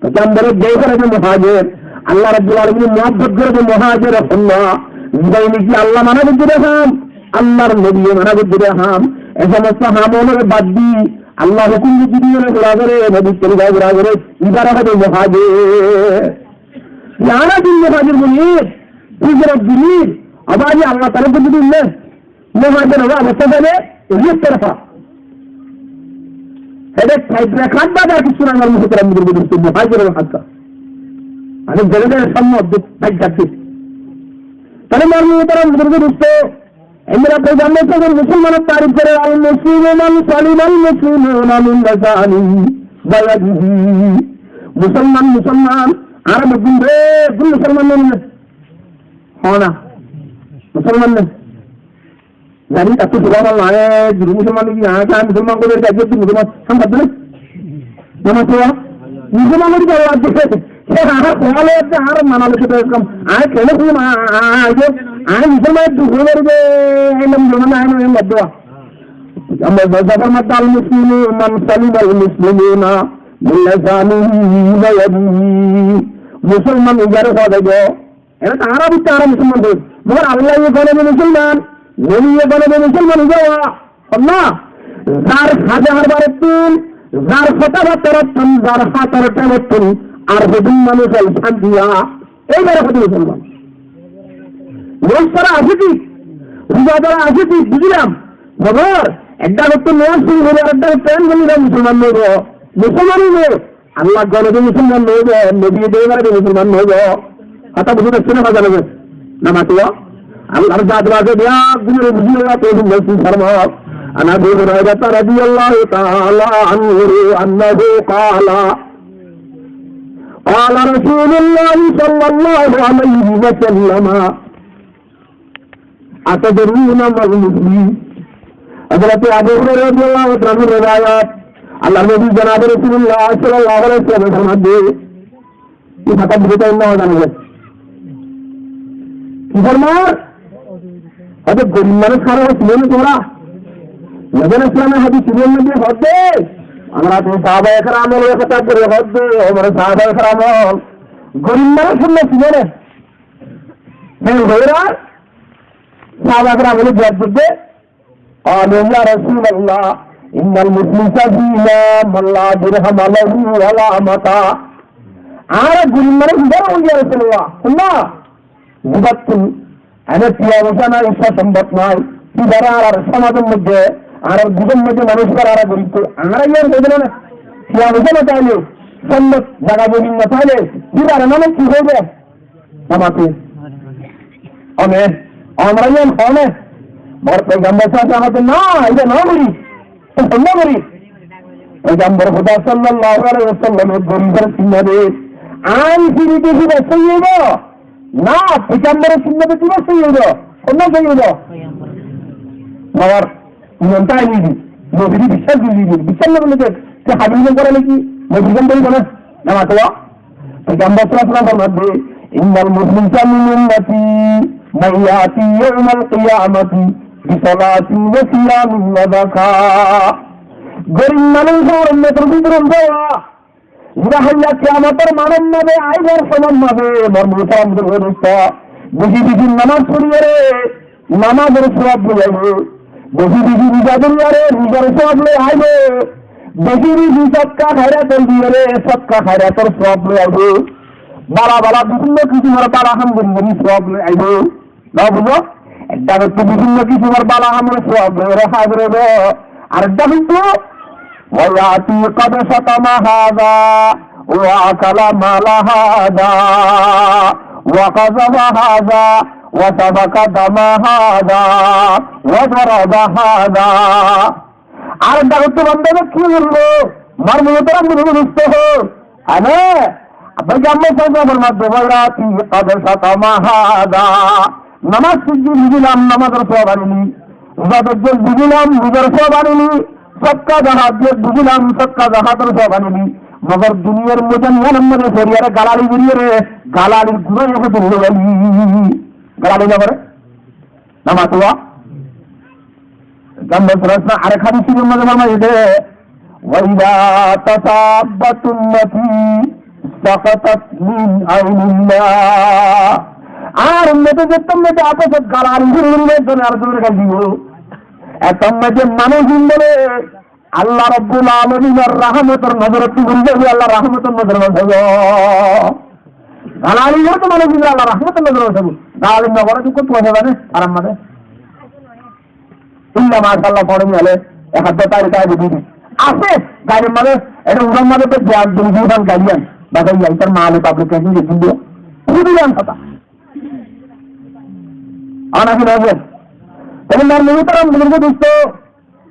Pegambore dec sala de muhajir. Allah Rabbul Alamin muhabbot gore de muhajir hon na. Zibá niki Allah mana goijje de ham, Allar nobi mana goijje de ham. E somosto ham ókkol bad di, Allah hukum goijje de gura gore, nobi torika gura gore, ibare hoó de muhajir. Yara din muhajir buli, hijrot buli, abar Allah taala goijje de ne. Muhajir ókkol obostá saile, ek torofa. Héde five lakh bad ar kissú nai, mor muhtaram buzurg dosto, muhajir ókkol. Mane zere zere samne odde bad jate. Tóile mor muhtaram buzurg dosto, endilla pegambore musolmanor tarif gore, al muslimu man salima al muslimuna min lisanihi wa yadihi. Musolman, musolman, añára beggún re, beggún musolman no? Hoó na. Musolman no? Zani, tar to subhanallah, e, zuru musolman ki, añí, añí musolman gorí, añí zuru musolman, ham karte ne? Namaz pora? Musolman gorí jawab de. E, añár hoó lage de, añár mana lage de, kam. Añí kene hoó na, añí, añí, añí musolman dui hoó lage de, e, musolman, añí, añí mad dua. Amma zafar mad dal muslimu man salima al muslimuna min lisanihi wa yadihi. Musolman ibare hoó de. Ere tará bútore tará musolman hoó. Magar Allah ye gone de musolman, nobi ye gone de musolman ói zawa. Allah, zar hañse harbarottún, zar hotá battarattún, zar hátor théngottún, ar hodún manúic ail santiya, eibare hoó de musolman. Nomaz fora asé thík, ruza dóra asé thík, buzílam. Magar ekdá gottún nomaz fori, ar ekdá gottún en goillé musolman no óibo. Musolman óibo. Allah gone de musolman no óibo, nobi de ibare de musolman no óibo. Hotá buzí faicco né, hotá no buzí? Namatuwa, Allar zat wajib ya, gunore buzile ya, to nasib farma. An Abi Hurairah radiyallahu ta'ala anhu annahu qala, qala Rasulullah sallallahu alaihi wasallam, atadruna mal muflis? Hazrat Abu Hurairah radiyallahu ta'ala anhu riwayat, Allar Nabi janabe Rasulullah sallallahu alaihi wasallam formaiye, Ki hotá buzá zar na? Zana zar. Ki formar? Hoóde gorib manúic hare, sino né tumra? Nabi Islamor hadis Sahih modde hoóde, amra to sahabaye keramor hotá gori hoóde, amra sahabaye keram gorib manúic hare sino né? Hé, hoóde sahabaye keram jawab diyé, قالوا يا رسول الله إن المفلس فينا من لا درهم له ولا متاع. Añára gorib manúic híba hoóde ya Rasulullah. Húnna, híbattú ene tiya foisa nai, sómpat nai. Híbare añárar somajor modde, añárar gusor modde manúic híbare añára gorib hoói. Añára yián hoóde na? Tiya foisa no táile, sómpat zaga zomin no táile, híbare mane ki hoóde? Namati. One, amra yián hone. Mor Poigambor sallallahu alaihi wasallam hoóde, na, iba no gori. Iba no gori. Poigambor Huda sallallahu alaihi wasallam e goribor sinna de. Añí firi de firi sóiyi óibo. Na, Poigambor sinna de firi sóiyi óibo. Honna sóiyi óibo? Poigambor. Iman tá aini di, nobire biccác gorí di, biccác no goille de, te habil no gorá naki, nobir gán dóribo na? Na mató. Pegambor sallallahu alaihi wasallam formaiye, إن المفلس من أمتي من يأتي يوم القيامة بصلاة وصيام وزكاة. Gorib manúic añár ummotor bútore óibo, zira háilla kiyamotor maidanor maze aibar somot maze, mor muhtaram buzurg dustó, beci beci nomaz foriyóre nomazor sóab loi aibo, beci beci ruza dóriyóre ruzar sóab loi aibo, beci beci sodka háirat diyóre sodka háirator sóab loi aibo, bála bála bibinno kisímor bála ham gorí gorí sóab loi aibo. No buzó? Ek dagottú bibinno kisímor bála hamor sóab loi aiyóre házir óibo. Arek dagottú, ويأتي قد شتم هذا وأكل مال هذا وقذف هذا وسفك دم هذا وضرب هذا. Arek dagottú banda ki goríbo? Mor muhtaram buzurg dustó, Ane, Pegambor sallallahu alaihi wasallam formaiye, ويأتي قد شتم هذا. Nomaz foijjé buzilam, nomazor sóab anili. Ruza foijjé buzilam, ruzar sóab anili. Sodka zakat diyé buzilam, sodka zakator sóab anili. Mogor duniyar moidanor maze foriyóre galali goríyore, galalir guná hoddúr loi aili. Galali no goré? Na mató. Pegambor sallallahu alaihi wasallam arek hadis shorif or maze formaiye de, وإذا تسابت أمتي سقطت من عين الله. Añár ummote zettót maze apos ot galali gorí gorí ekzone arekzonore gail dibo, ettót maze manúic ín bole Allah Rabbul Alaminor rahmotor nozorottú guri zaibo, Allah rahmotor nozor no saibo. Galali goróde manúic ín bole Allah rahmotor nozor no saibo. Galali no goré dukko tuwa zane, aram maze. Illa mashallah, fore ni ale, ek hadde tari tari budi. Asé, gairir maze, ete uran maze to jab dun dukan gaiyan. Bata yai tar male public kanti je dunya. Budi yan hota. Ana ki naze? Tole mor muhtaram buzurg dustó,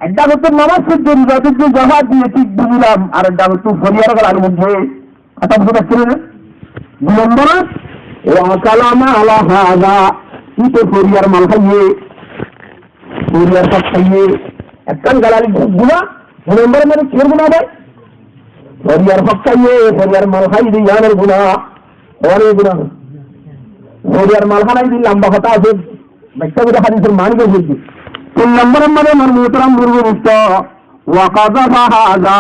ek dagottú nomaz foijjé, ruza foijjé, zakat diyé, thík buzilam, arek dagottú foriyar galali goijjé. Hotá buzá zaiyé né? Dui nombor, وأكل مال هذا, íte foriyar mal háiye, foriyar hok háiye, ekkán galali guná, dui nombor mane ki guná bái? Foriyar hok háiye, foriyar mal háiye de yián or guná, yián or guná. Foriyar mal hánai de lamba hotá asé, Baikká gori hadisor mani gori hoiye. Tin nombor or maze mor muhtaram buzurg dustó, وقذف هذا.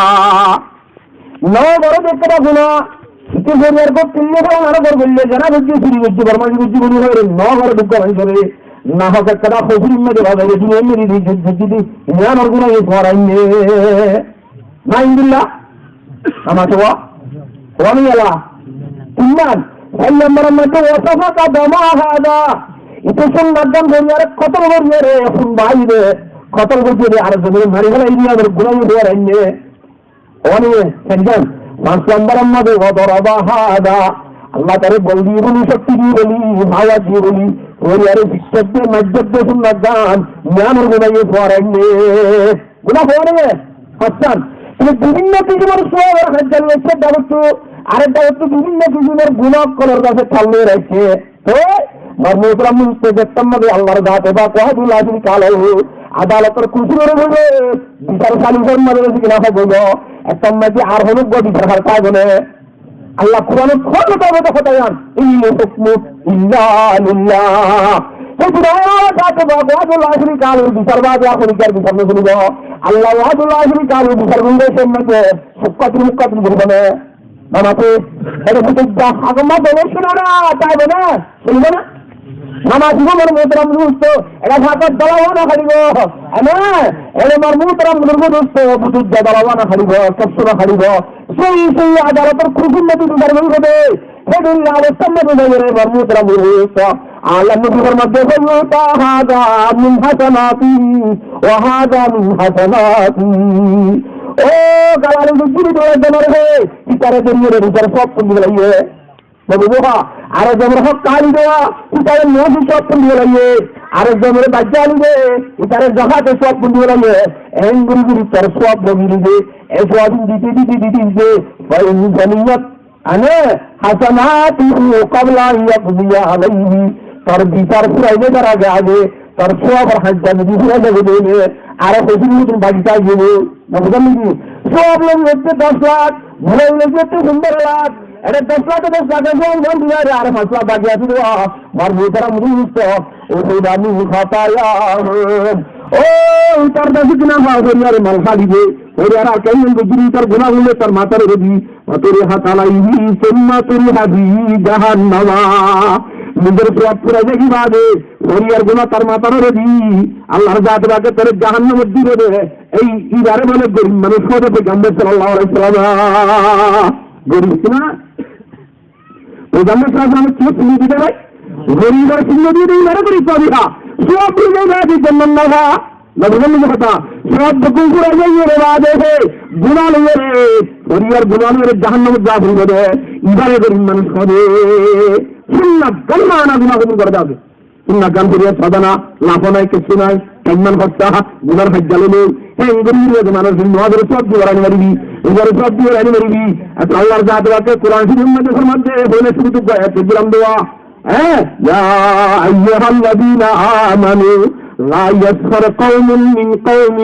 No goré de ekkán guná, íte foriyar gor tulle de, añára gor goille, zina goijje, suri goijje, bormazi goijje, guni hoire, no goré dukka manúcore, nahok ekkán hofurir maze bazaire, duniyar maze di, di, di, di, di, yián or guná ye fora ainne. Naudzubillah. Ama tuwa. Wani yala. Tin nan. Sai nombor or maze وسفك دم هذا. Íte sun maggan foriyare kotol goriyore, hun bái de kotol goriyore, arekzonore mari félaiye, yián or guná ye fora ainne. Wani ye, tin nan. Fañs nombor or maze وضرب هذا. Allah tare bol diye buli, cokti diye buli, fawa diye buli, Ói aró sikkár de, maijjé de, sunnot gan, miyanor guná ye foórainné. Guná foórainné? Hasan. Te bibinno kisímor suwabor hajjal loiccé, dabottú, arek dabottú bibinno kisímor guná ókkolor gaçé thalli raikké. Te, mor muhtaram muslim, zettót mazé Allar zate pak wahdahu la sharika lahu adalotor kursir uore boibo, bisar salisor mazé besi kiná hoibo, ettót mazé ar honó uggwá bisar har táibo né? Allah Kuranot hoór de, hoór de hotá yián, "Inil hukmu illa lillah." Te Kuranor zate pak wahdahu la sharika lahur bisar bade ar honó uggwar bisar no funibo. Allah wahdahu la sharika lahur bisar funibo, ettót mazé sukkatil mukkatil goribo né? Namase, ere butujja, agomma dole shuna na, taibo na, shunibo na? Namase, mor muhtaram dustó, ere fatar dola wana haribo, ene, ere mor muhtaram dustó, butujja dola wana haribo, sab shuna haribo. Sói, sói adalotor kursir mazé bisar goribo de. Hédin adalotor mazé bisar goribo, mor muhtaram dustó. Allar nobi formaiye, "Fayu'ta haza min hasanatihi wa haza min hasanatihi." Ó, galali gojjiri dóra janor hé, ítare dóri dóri ítare sóab fúni félaiye. Nobi hoó, arek zonor hók háli de, ítare nofosor sóab fúni félaiye. Arek zonore baijja háli de, ítare zakator sóab fúni félaiye. Eén gorí gorí tar sóab logi de, e sóab dite dite dite dite, fa in zaniyat Ane, hasanatuhu qabla an yaqdiya alayhi, tar bisar fúrai zaibar age age, tar sóabor hajja zodi fúrai zai de óile, aró hozur motón baki táki zaibo, no buzón niki? Sóab logi óiye dos lak, guna logi óiye fundoro lak, ere dos lak, dos lak, sóab logi óiye, aró fañs lak baki asé de, mor muhtaram dustó, ukhidha min khatayahum. Ó, tar dasi guna fa, hori ar mal háli de, hori ar keén gori tar guna óile tar matar uore di, وطرحت عليه ثم طرح في جهنم. Nizor sóab fúrai zaibar bade, hori ar guna tar matar uore di, Allar zate pake tare jahannamot dibo de. Ei ibare bole gorib manúc hoó de Foigambor sallallahu alaihi wasallam. Gorib na? Foigambor sallallahu alaihi wasallam ki sinno diye de bái? Goribor sinno diye de, ibare gorib hoó de. Sóab fúrai zaibar bade jahannam. Nobí bole hotá, sóab bekkún fúrai zaibar bade, guna loiyóre, hori ar guna loiyóre jahannamot za foribo de, ibare gorib manúc hoó de. Sunna gan mana guna hozur gore de. Sunna gan foribo de, sada na, lafo nai, kessú nai, keén man hottá, gunar hajja loi loi, hé, engori gori de manúc, nomazor sóab di gorani maribi, ruzar sóab di gorani maribi, ar Allar zate pake Kuran Córifor maze formaiye, bole cúru tu ayat dilam dowa. Hé, يا أيها الذين آمنوا لا يسخر قوم من قوم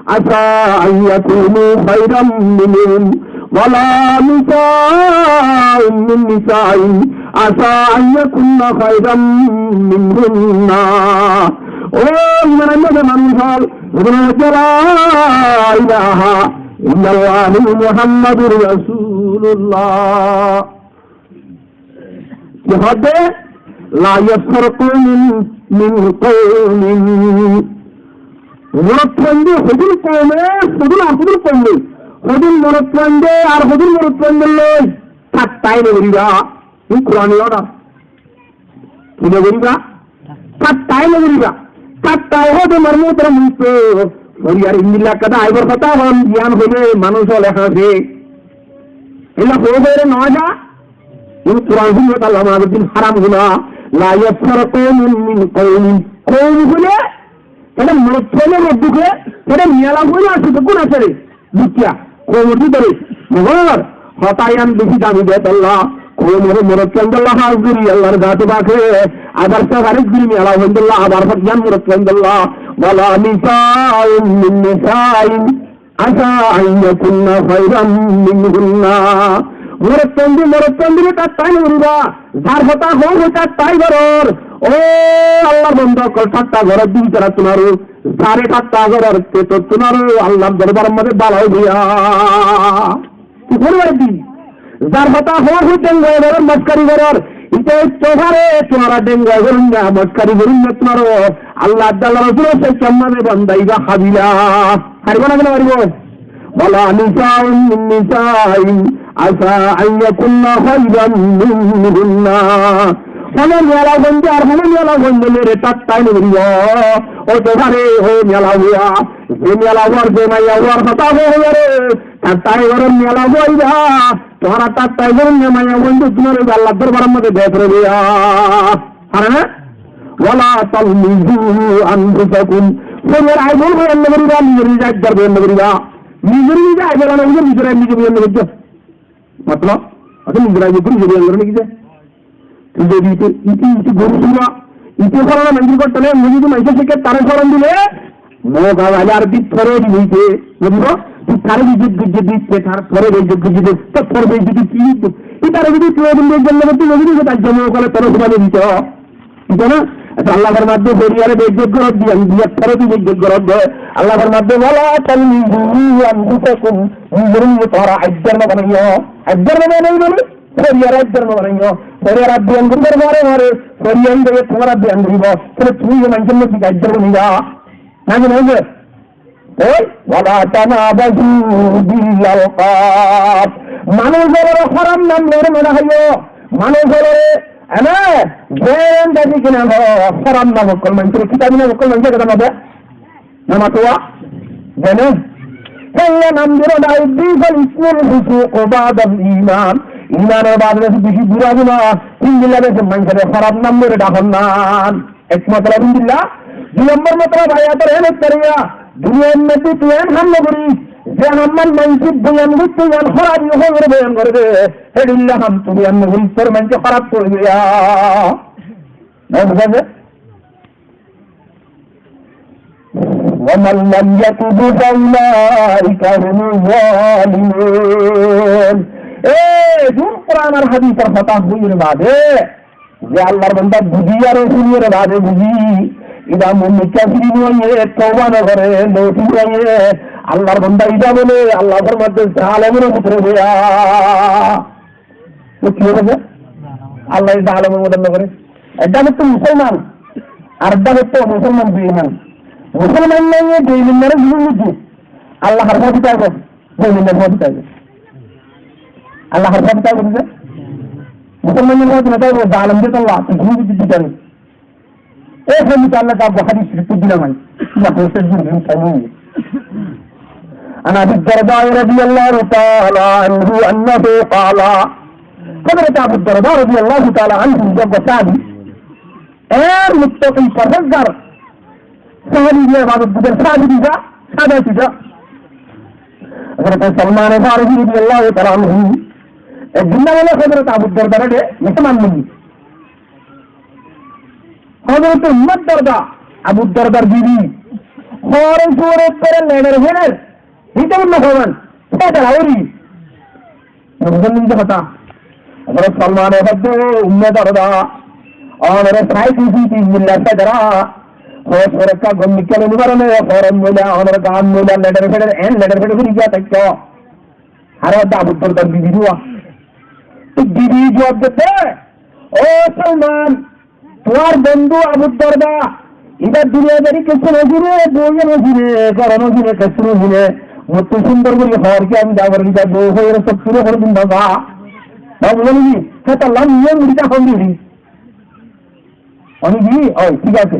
عسى أن يكونوا خيرا منهم ولا نساء من نساء عسى أن يكن خيرا منهن. Ó iman aila de manúc ókkol, لا إله إلا الله محمد رسول الله. Ki hoó de? لا يسخر قوم من قوم. Morotfuainde hodún koume, hodún ar hodún koume, hodún morotfuainde ar hodún morotfuainde loi ṭaṭṭa no goriba. Ei Kurani order. Ki no goriba? Ṭaṭṭa no goriba. Ṭaṭṭa hoó de mor muhtaram dustó, hori ar endilla hotá aibar hotá hon, yián hoile manúc ókkole hañse. Endilla hoó de no za. Iín Kuran Córifor Allama Azuddin haram guna, لا يسخر قوم من قوم. Koum hoile, ede morotfuain or dóre, ede miyalafuain asé de, guna asé de, dúkiya, koum or bútore, mogor, hotá yián beci dami de tolla, koum or morotfuain tolla hás gori, Allar zate pake, abar sahare gori miyalafuain tolla, abar yián morotfuain tolla, ولا نساء من نساء عسى أن يكن خيرا منهن. Morotfuain de morotfuain ore ṭaṭṭa no goriba. Zar hotá hoó, hotá ṭaṭṭa goror. Ó Allar banda ókkol, ṭaṭṭa goror de ítarattún aró. Zare ṭaṭṭa goror, te tottún aró Allar dorbar maze bala óibo. Ki goror de? Zar hotá hoó, hotá ṭaṭṭa goror, maskari goror. Ite hoito fare, tuáñra ṭaṭṭa goror na, maskari goror na tuáñra. Allah Taala Rosul or saikka maze banda iba hábila. Háribo na kiyá no háribo? ولا نساء من نساء عسى أن يكن خيرا منهن. Hono miyalafuain de ar hono miyalafuain de loi re ṭaṭṭa no goriba. Óito fare, ó miyalafua, ze miyalafuar, ze maiyafuar hotá hoó re, ṭaṭṭa goror miyalafua iba. Tuáñra ṭaṭṭa goror na, maiyafuain de tuáñra Allar dorbar maze beci óibo. Háre na? ولا تلمزوا أنفسكم. Foriyar aib ókkol boyan no goriba, nizor nize aibdar boyan no goriba. Nizor nize aib ókkol no goriba, nizor aib nize boyan no goriba. Matlab, asóle nizor aib ókkol nize boyan goré né ki ze? Tui zodi ite, ite, ite goru sura, ite horon manjor gor tole, mui zodi manjor seke tare horon dile, Mog abar ar bit fore dibo ite, buzibo? Tui tare bejjot goijjos de, tar fore bejjot goijjos de, tor fore bejjot ki? Tui tare bejjot goijjos de, tar jone okole tore fore bejjot. Buzó na? Acha, Allah formar de, foriyare bejjot gorór de, bejjot fore bejjot gorór de. Allah formar de, "ولا تلمزوا أنفسكم." Nizor nize tuáñra aibdar no banaiyo. Aibdar no banaiyo mane? Foriyare aibdar no banaiyo. Foriyare aibdar banaiyo, foriyare tuáñre aibdar banaiyó. Tóile tumi ye manjor nize aibdar banaiba. Naki, naki? Oi, "ولا تنابزوا بالألقاب." Manúic ókkolore hóraf nam loi no dahaiyo. Manúic ókkolore, ene, zen deki kena hó, hóraf nam ókkol manúic, kitabi nam ókkol manúic, keta no de? Nam ató wa? Zane? Hélla nam diyóre dahai, "بئس الاسم الفسوق بعد الإيمان." Imanor baade beci bura guna, endilla beci manúic ókkolore hóraf nam loi dahon nan. Ek motob endilla. Dui nombor motob ayator en ekkán, duniyar modde tui en ham no goris, ze ham manúice boyan goitto, en hóraf hoi boyan gore de, héndilla ham tui boyan no goris, tor manúice hóraf hoi diya. Na, buzá za? "ومن لم يتب فأولئك هم الظالمون." E, zun Kuran ar hadisor hotá hoiyóre baade, ze Allahr banda buzí ar fúniyóre baade buzí, ida mumin kafir no óiye, touba no gore, loti no óiye, Allahr banda ida bole, Allah formar de zalimor bútore boya. Tóile ki óibo? Allah zalimor bútore no gore. Ek dal ottu musolman, ar ek dal ottu musolman beiman. Musolman nai beiman nare zulum buzó. Allah har fóti taibo. Beiman har fóti taibo. Allah har fóti taibo de. Musolman nare fóti no taibo, zalim de Allah, zulum buzó de. E, fóti Allah ta hadis riport dila mai. Allah hoise zulum taibo. عن أبي الدرداء رضي الله تعالى عنه أنه قال. Hazrat Abu Darda radiyallahu ta'ala anhu, ze sahabi, er muttaqi, parhezgar sahabi, ze ibadot guzar sahabi, de sahabi, de. Hazrat Salman Farisi radiyallahu ta'ala anhu, ek din bole Hazrat Abu Dardare de meheman bani. Hazrat Ummu Darda, Abu Dardar bibi, hóre sóre tere leder feder, híte unno homan, feder auri. Buzón ni hotá? Hazrat Salmane hoódde, "Ó Ummu Darda, onore sai diyí, billa federa, hóre sóre ekka gom nikkale ni barone, hóre moila, onor gan moila, leder feder, en leder feder gori giya táikko." Ar hoódde Abu Dardar bibi ruwa. Te bibi juwab dede, "Ó Salman, tuáñr bondú Abu Darda, iba duniyadari kessú no zane, bouye no zane, góro no zane, kessú no zane. Mottú cúndor gorí hoór ki, ami zabar bidar bou hoiyóre sók fure hono din no za." Ba buzó niki? Hé tolla niye muri ta hon diri. Oni ki? Oi, thík asé.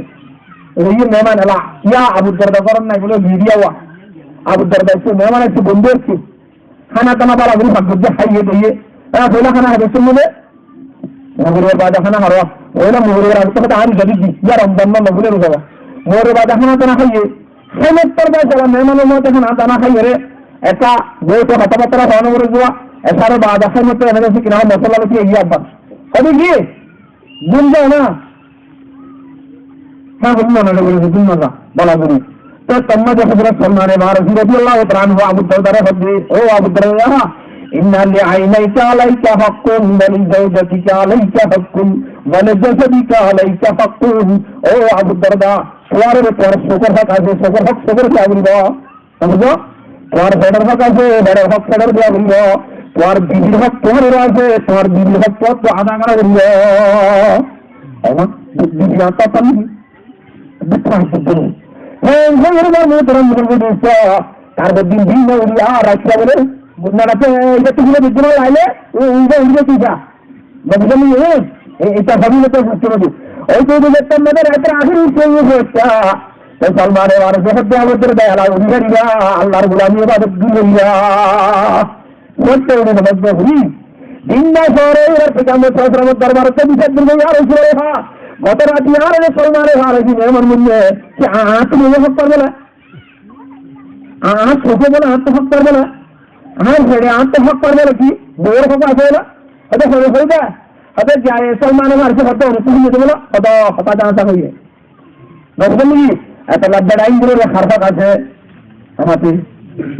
Ere iye meheman ela. Kiya Abu Darda gór ot nai bole, bibi awa. Abu Darda aiccé, meheman aiccé, bondú aiccé. Hána tána bála gorí fak goijjé, háiye dóiye. Á, foila hána háiye de, cúnno de. Mogoribor baade hána háwa. Foila mogoribor age to hána háiye de, iya Romzan mas, no bule ruza. Mogoribor baade hána tána háiye. Háiye tor baade sala meheman or mote hána tána háiye re. Ekka boite hotá batta hono gorí zuwa. Esar baade háiye to ene dese kina mosola loti iye abba. Hobe ki? Gúm zai na? Há, gúm zai na, gúm zai na, bála gorí. Te tar maze Hazrat Salmane Farisi radiyallahu ta'ala anhu Abu Dardare hoódde, "Ó Abu Darda, inna li ainayka alayka haqqan, wa li zawjatika alayka haqqan, wa li jasadika alayka haqqan." Ó Abu Darda, tuáñr uore tuáñr sukor hok asé, sukor hok sukor diya foribo. Buzó? Tuáñr fedor hok asé, fedor hok fedor diya foribo. Tuáñr bibir hok tuáñr uore asé, tuáñr bibir hok tuáñr uore ada gora foribo. Ema, bi-, bibir hok tuáñr uore. Bibir hok tuáñr uore. Hé, hé, hé, hé, hé, hé, tar fore din din na uri ar raita bole, na raita, ita tui bole bidin laile, o, o, o, o, tui ja. Buzó ni, e, e, eta fadilot or fottír maze. Oi to buzó, tar maze raitor ahéri hissá. Te Salmane Farisi hoódde, Abu Darda, ela uri fariba, Allar gulami ibadot duri fariba. Hotte uri namaz no fori. Din na fore ura Peygamber sallallahu alaihi wasallam or dorbar ot giyé, ya Rasulullah, Hotó rati añáre Solmane Farisi mehman boinné, ki añáttu bou hók faribo na? Añáttu hók faribo na, añáttu hók faribo na? Añár héçe añáttu hók faribo na ki? Bouwor hók asé na? Hotó hotó hotó hotó Solmane Farisi hotó hotó hotó hotó hotó hotó hotó hotó Nobuzon niki? Eta lobba dhain gori har hók asé, amati,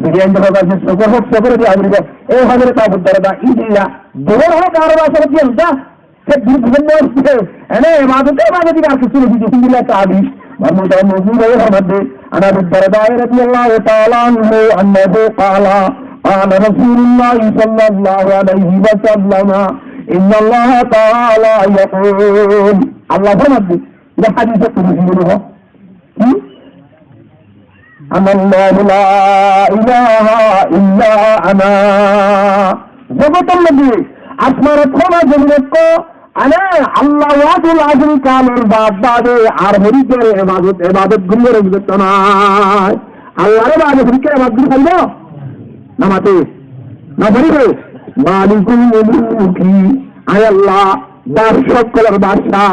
bidiyan hók asé, sokor hók, sokor di agri hók. E Hozrot Abu Darda, idilla, dor hók ar ba sokor diyan da. Se dor hók no asé. Ene ibadot, ibadot di ar kissú niki, alhamdulillah, sahabi. Mahmud al-Mawzun bhai hormat de, an Abu Darda radiyallahu ta'ala anhu, annahu qala, qala Rasulullah sallallahu alaihi wasallam, inna Allah ta'ala yaqul. Allah hormat de. Ita hadis kudusi buli hoó. Ki? Ana Allahu la ilaha illa ana. Zogotor modde, asmanot hoó ba zominot hoó, ana Allah wahdahul la sharika lahur baad bade ar horíkor ibadot, ibadot goríbar zururot nai. Allahr bade horíkor ibadot gorí faribo? No mate. No faribo. Malikul muluki. Añí Allah, badcá ókkolor badcá.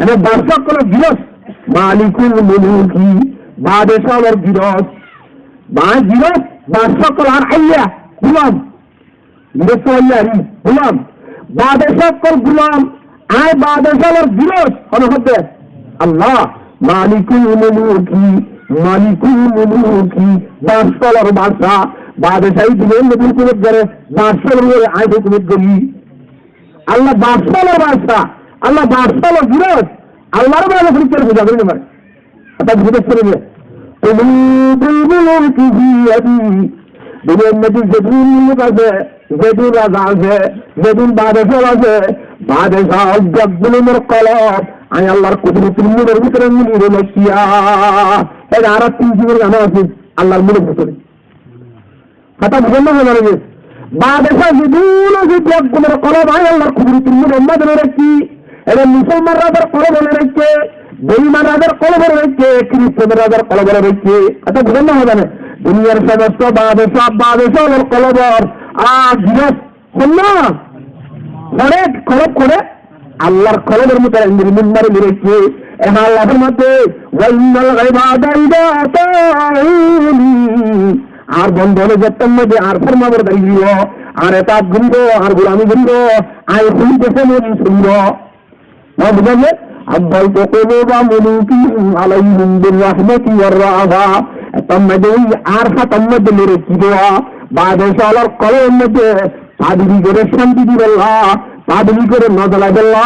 Ene badcá ókkolor giros, malikul muluki, badcá ókkolor giros. Ba giros, badcá ókkolor aiyá, gulam. Giros aiyá, gulam. Badcá ókkol gulam, añí badcá ókkolor giros, hone hoó de? Allah, malikul muluki, malikul muluki, badcá ókkolor badcá. Badcá aiyé duniyar modde hókumot gore, badcá ókkolor uore añí hókumot gorí. Allah badcá ókkolor badcá, Allah badcá ókkolor giros, Allahr bade horíkor puja gorí no fare. Hotá buzí faijjó né? Qulubul muluki biyadi. Duniyar modde zedún muluk asé, zedún raza asé, zedún badcá asé, badcá beggúnor kolob añí Allahr kudurotor mulukor bútore mili raikká. Ei ar tin sibor gana asé, Allahr mulukor bútore. Hotá buzón né hoó na? Badcá zedún asé, beggúnor kolob añí Allahr kudurotor mulukor bútore raikká. Ere musolman razar kolob bone raikká, beiman razar kolob bone raikká, kiristan razar kolob bone raikká. Hotá buzón né hoó na? Duniyar somosto badcá, badcá ókkolor kolob, a, giros, hon na? Kore, kolob kore? Allahr kolobor mutare indiri mun mari lireki. E Allah formade, "Wa innal ibada idza ata'uni." Añár banda ókkole zettót mazé añár forma bordari goribo, añár etaat goribo, añár gulami goribo, añí hoi de hone hoi de honibo. Na buzá giyé? "Afdaltu quluba mulukihim alaihim birrahmati warrafa." Zettót mazé ói añár hotár mazé lireki de, badcá ókkolor kolobor mazé Fabili gore cánti dibolla, fabili gore no zalaibolla,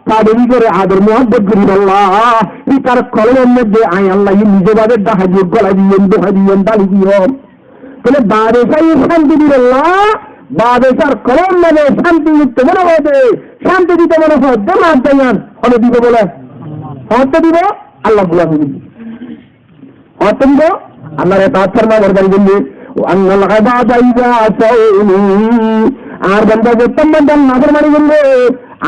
fabili gore ador muhabbot goribolla, ítar kolobor modde añí Allaye nize bade dahai diyum, golai diyum, duhai diyum, dali diyum. Tóile badcáye cánti dibolla, badcár kolobor modde cánti dito mone hoó de, cánti dito mone hoó de, madda yián hone dibo bole? Hone dibo? Allahr gulami. Hoór de, Allahr etaat forma bordari goille, "Wa annal ibada iza asawni." Añár banda zettót mazé nafrmani goille,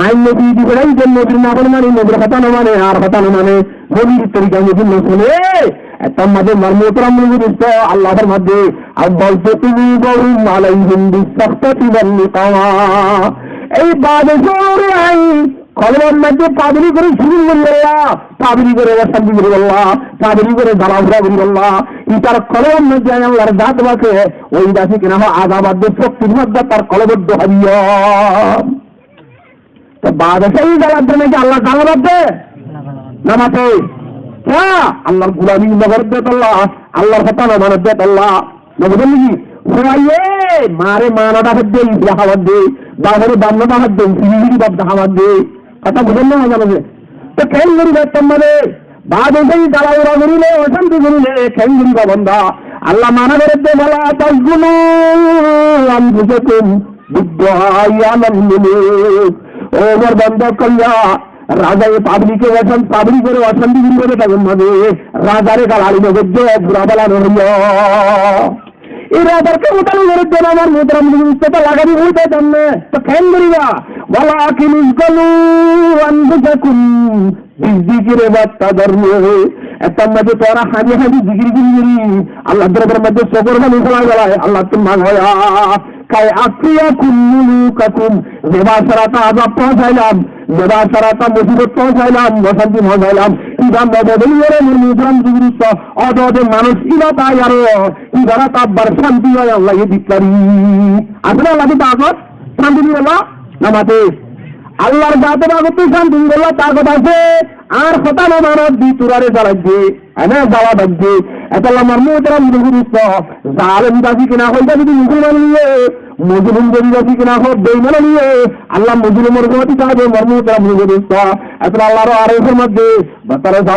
añí nobi di félai de, nobir nafrmani, nobir hotá no mane, añár hotá no mane, nobir torika mozin no sóne. Zettót mazé añár muhtaram buzurg, Allahr formade, "Afdaltu qulubahum alaihim bis-sakhtati wan niqama." Ei badcáre añí kolobor modde fabili gore zulum goribolla, fabili gore ocánti goribolla, fabili gore zala fura goribolla, ítar kolobor modde añí Allahr zat base, ói base kina hoó azab ar de soktir modde tar kolobor duhai diyum. Te badcáye zala de naki Allah zala de? No mate. Kiyá? Allahr gulami no gore de tolla, Allahr hotá no mane de tolla. No buzón niki? Fuaye maare ma no dahá de, ibá dahá de, bafore baf no dahá de, ibá baf dahá de. Hotá buzón né hoó na? Te keén goriba zettót mazé badcáye zala fura gorile, ocánti gorile, keén goriba banda? Allah mana gore de, "Fala tazlimu anfusakum bid-du'ai alal muluk." Ó añár banda ókkol, razaye fablik ore ocán-, fablik ore ocánti goriba de zettót mazé, razare galali no goijjo, bura bala no hoiyo. Ei razar kemota loi gorer de añár muhtaram buzurg, te lagai di ói de danne, te keén goriba? "Walakin ishghalu anfusakum biz-zikri wat-tadarru." Zettót mazé tuáñra hañdi hañdi zikir gori gori, Allahr dorbar mazé sokor faní félai félai, Allahttu mango ya, "Kay akfiyakum mulukakum." Ze badcár ot azab foóñsailam, Zeba sarata musibot no sailam, ocanti no sailam, iba no bodoliyore mor muhtaram buzurg, oto oto manúc iba tai aro, ibare tabbar canti oi Allah ye dikkari. Asole Allah ye tagot, canti dibolla, na mate? Allahr zate tagot, canti dibolla tagot asé, ar hotá no manot di turare salajje. Ene zala dajje. Etolla mor muhtaram buzurg, zalem zasi kina hoiba zodi musolman óiye, mozlum zodi zasi kina hoiba beiman óiye, Allah mozlumor goti táibo mor muhtaram buzurg. Etolla Allah aro aro formaiye, بترس ذا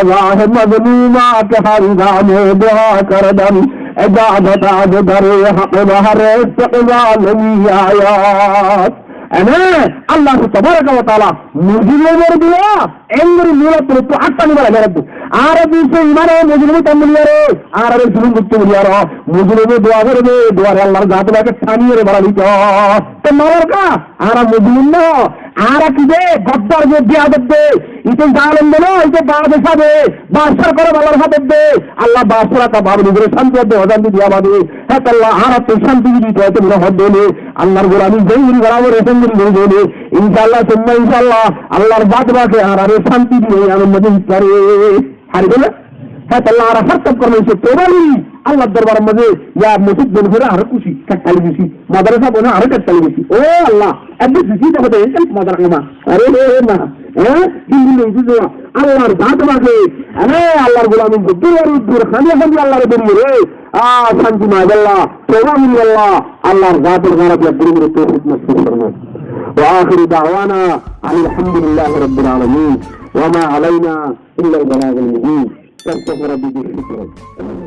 مظلوم کہ ہر گام دعا کردن، اجازت از در حق بہر استقبال می‌آید. Ene Allah tabaraka wa taala mozlumor dua, engori mula turutu attani bala gerabu. Añára dise imane mozlum tam buliyore, añára re zulum gotto buliyore, mozlume dua gore de, duare Allahr zate pake tani ore bala dito. Te malor ka, añára mozlum no, añára ki de, goddar de, biyadob de, ite zalem de no, ite badshá de, badshár goro balar hábor de, Allah badshár ka babuli gore canti de, ocanti diya bade. Hé Allah, añárattú canti dibi, tuáñtte mone hoó de, Allahr gulami zeingori gora fore, seingori gori de. Inshallah, summa inshallah, Allahr zat pake añárare canti dibo, iyanor maze hissá re. Hári bole? Hé Allah, añára fottok gorme se tobali, Allahr dorbar maze, ya mosjid bon fore añára kuci, kattali beci, madrasa bon añára kattali beci. Ó Allah, edde sisi to hote, ei madrasa ma. Are ma, eh, din din loi zuwa. Allahr zat pake, eh, Allahr gulami dur dur, khali khali Allahr dur dur. Ah, canti maigalla, toba mani galla, Allahr zator gora biya gori gori toufik nasib formo. وآخر دعوانا أن الحمد لله رب العالمين وما علينا إلا البلاغ المبين. فاستغفر ربي بالشكر.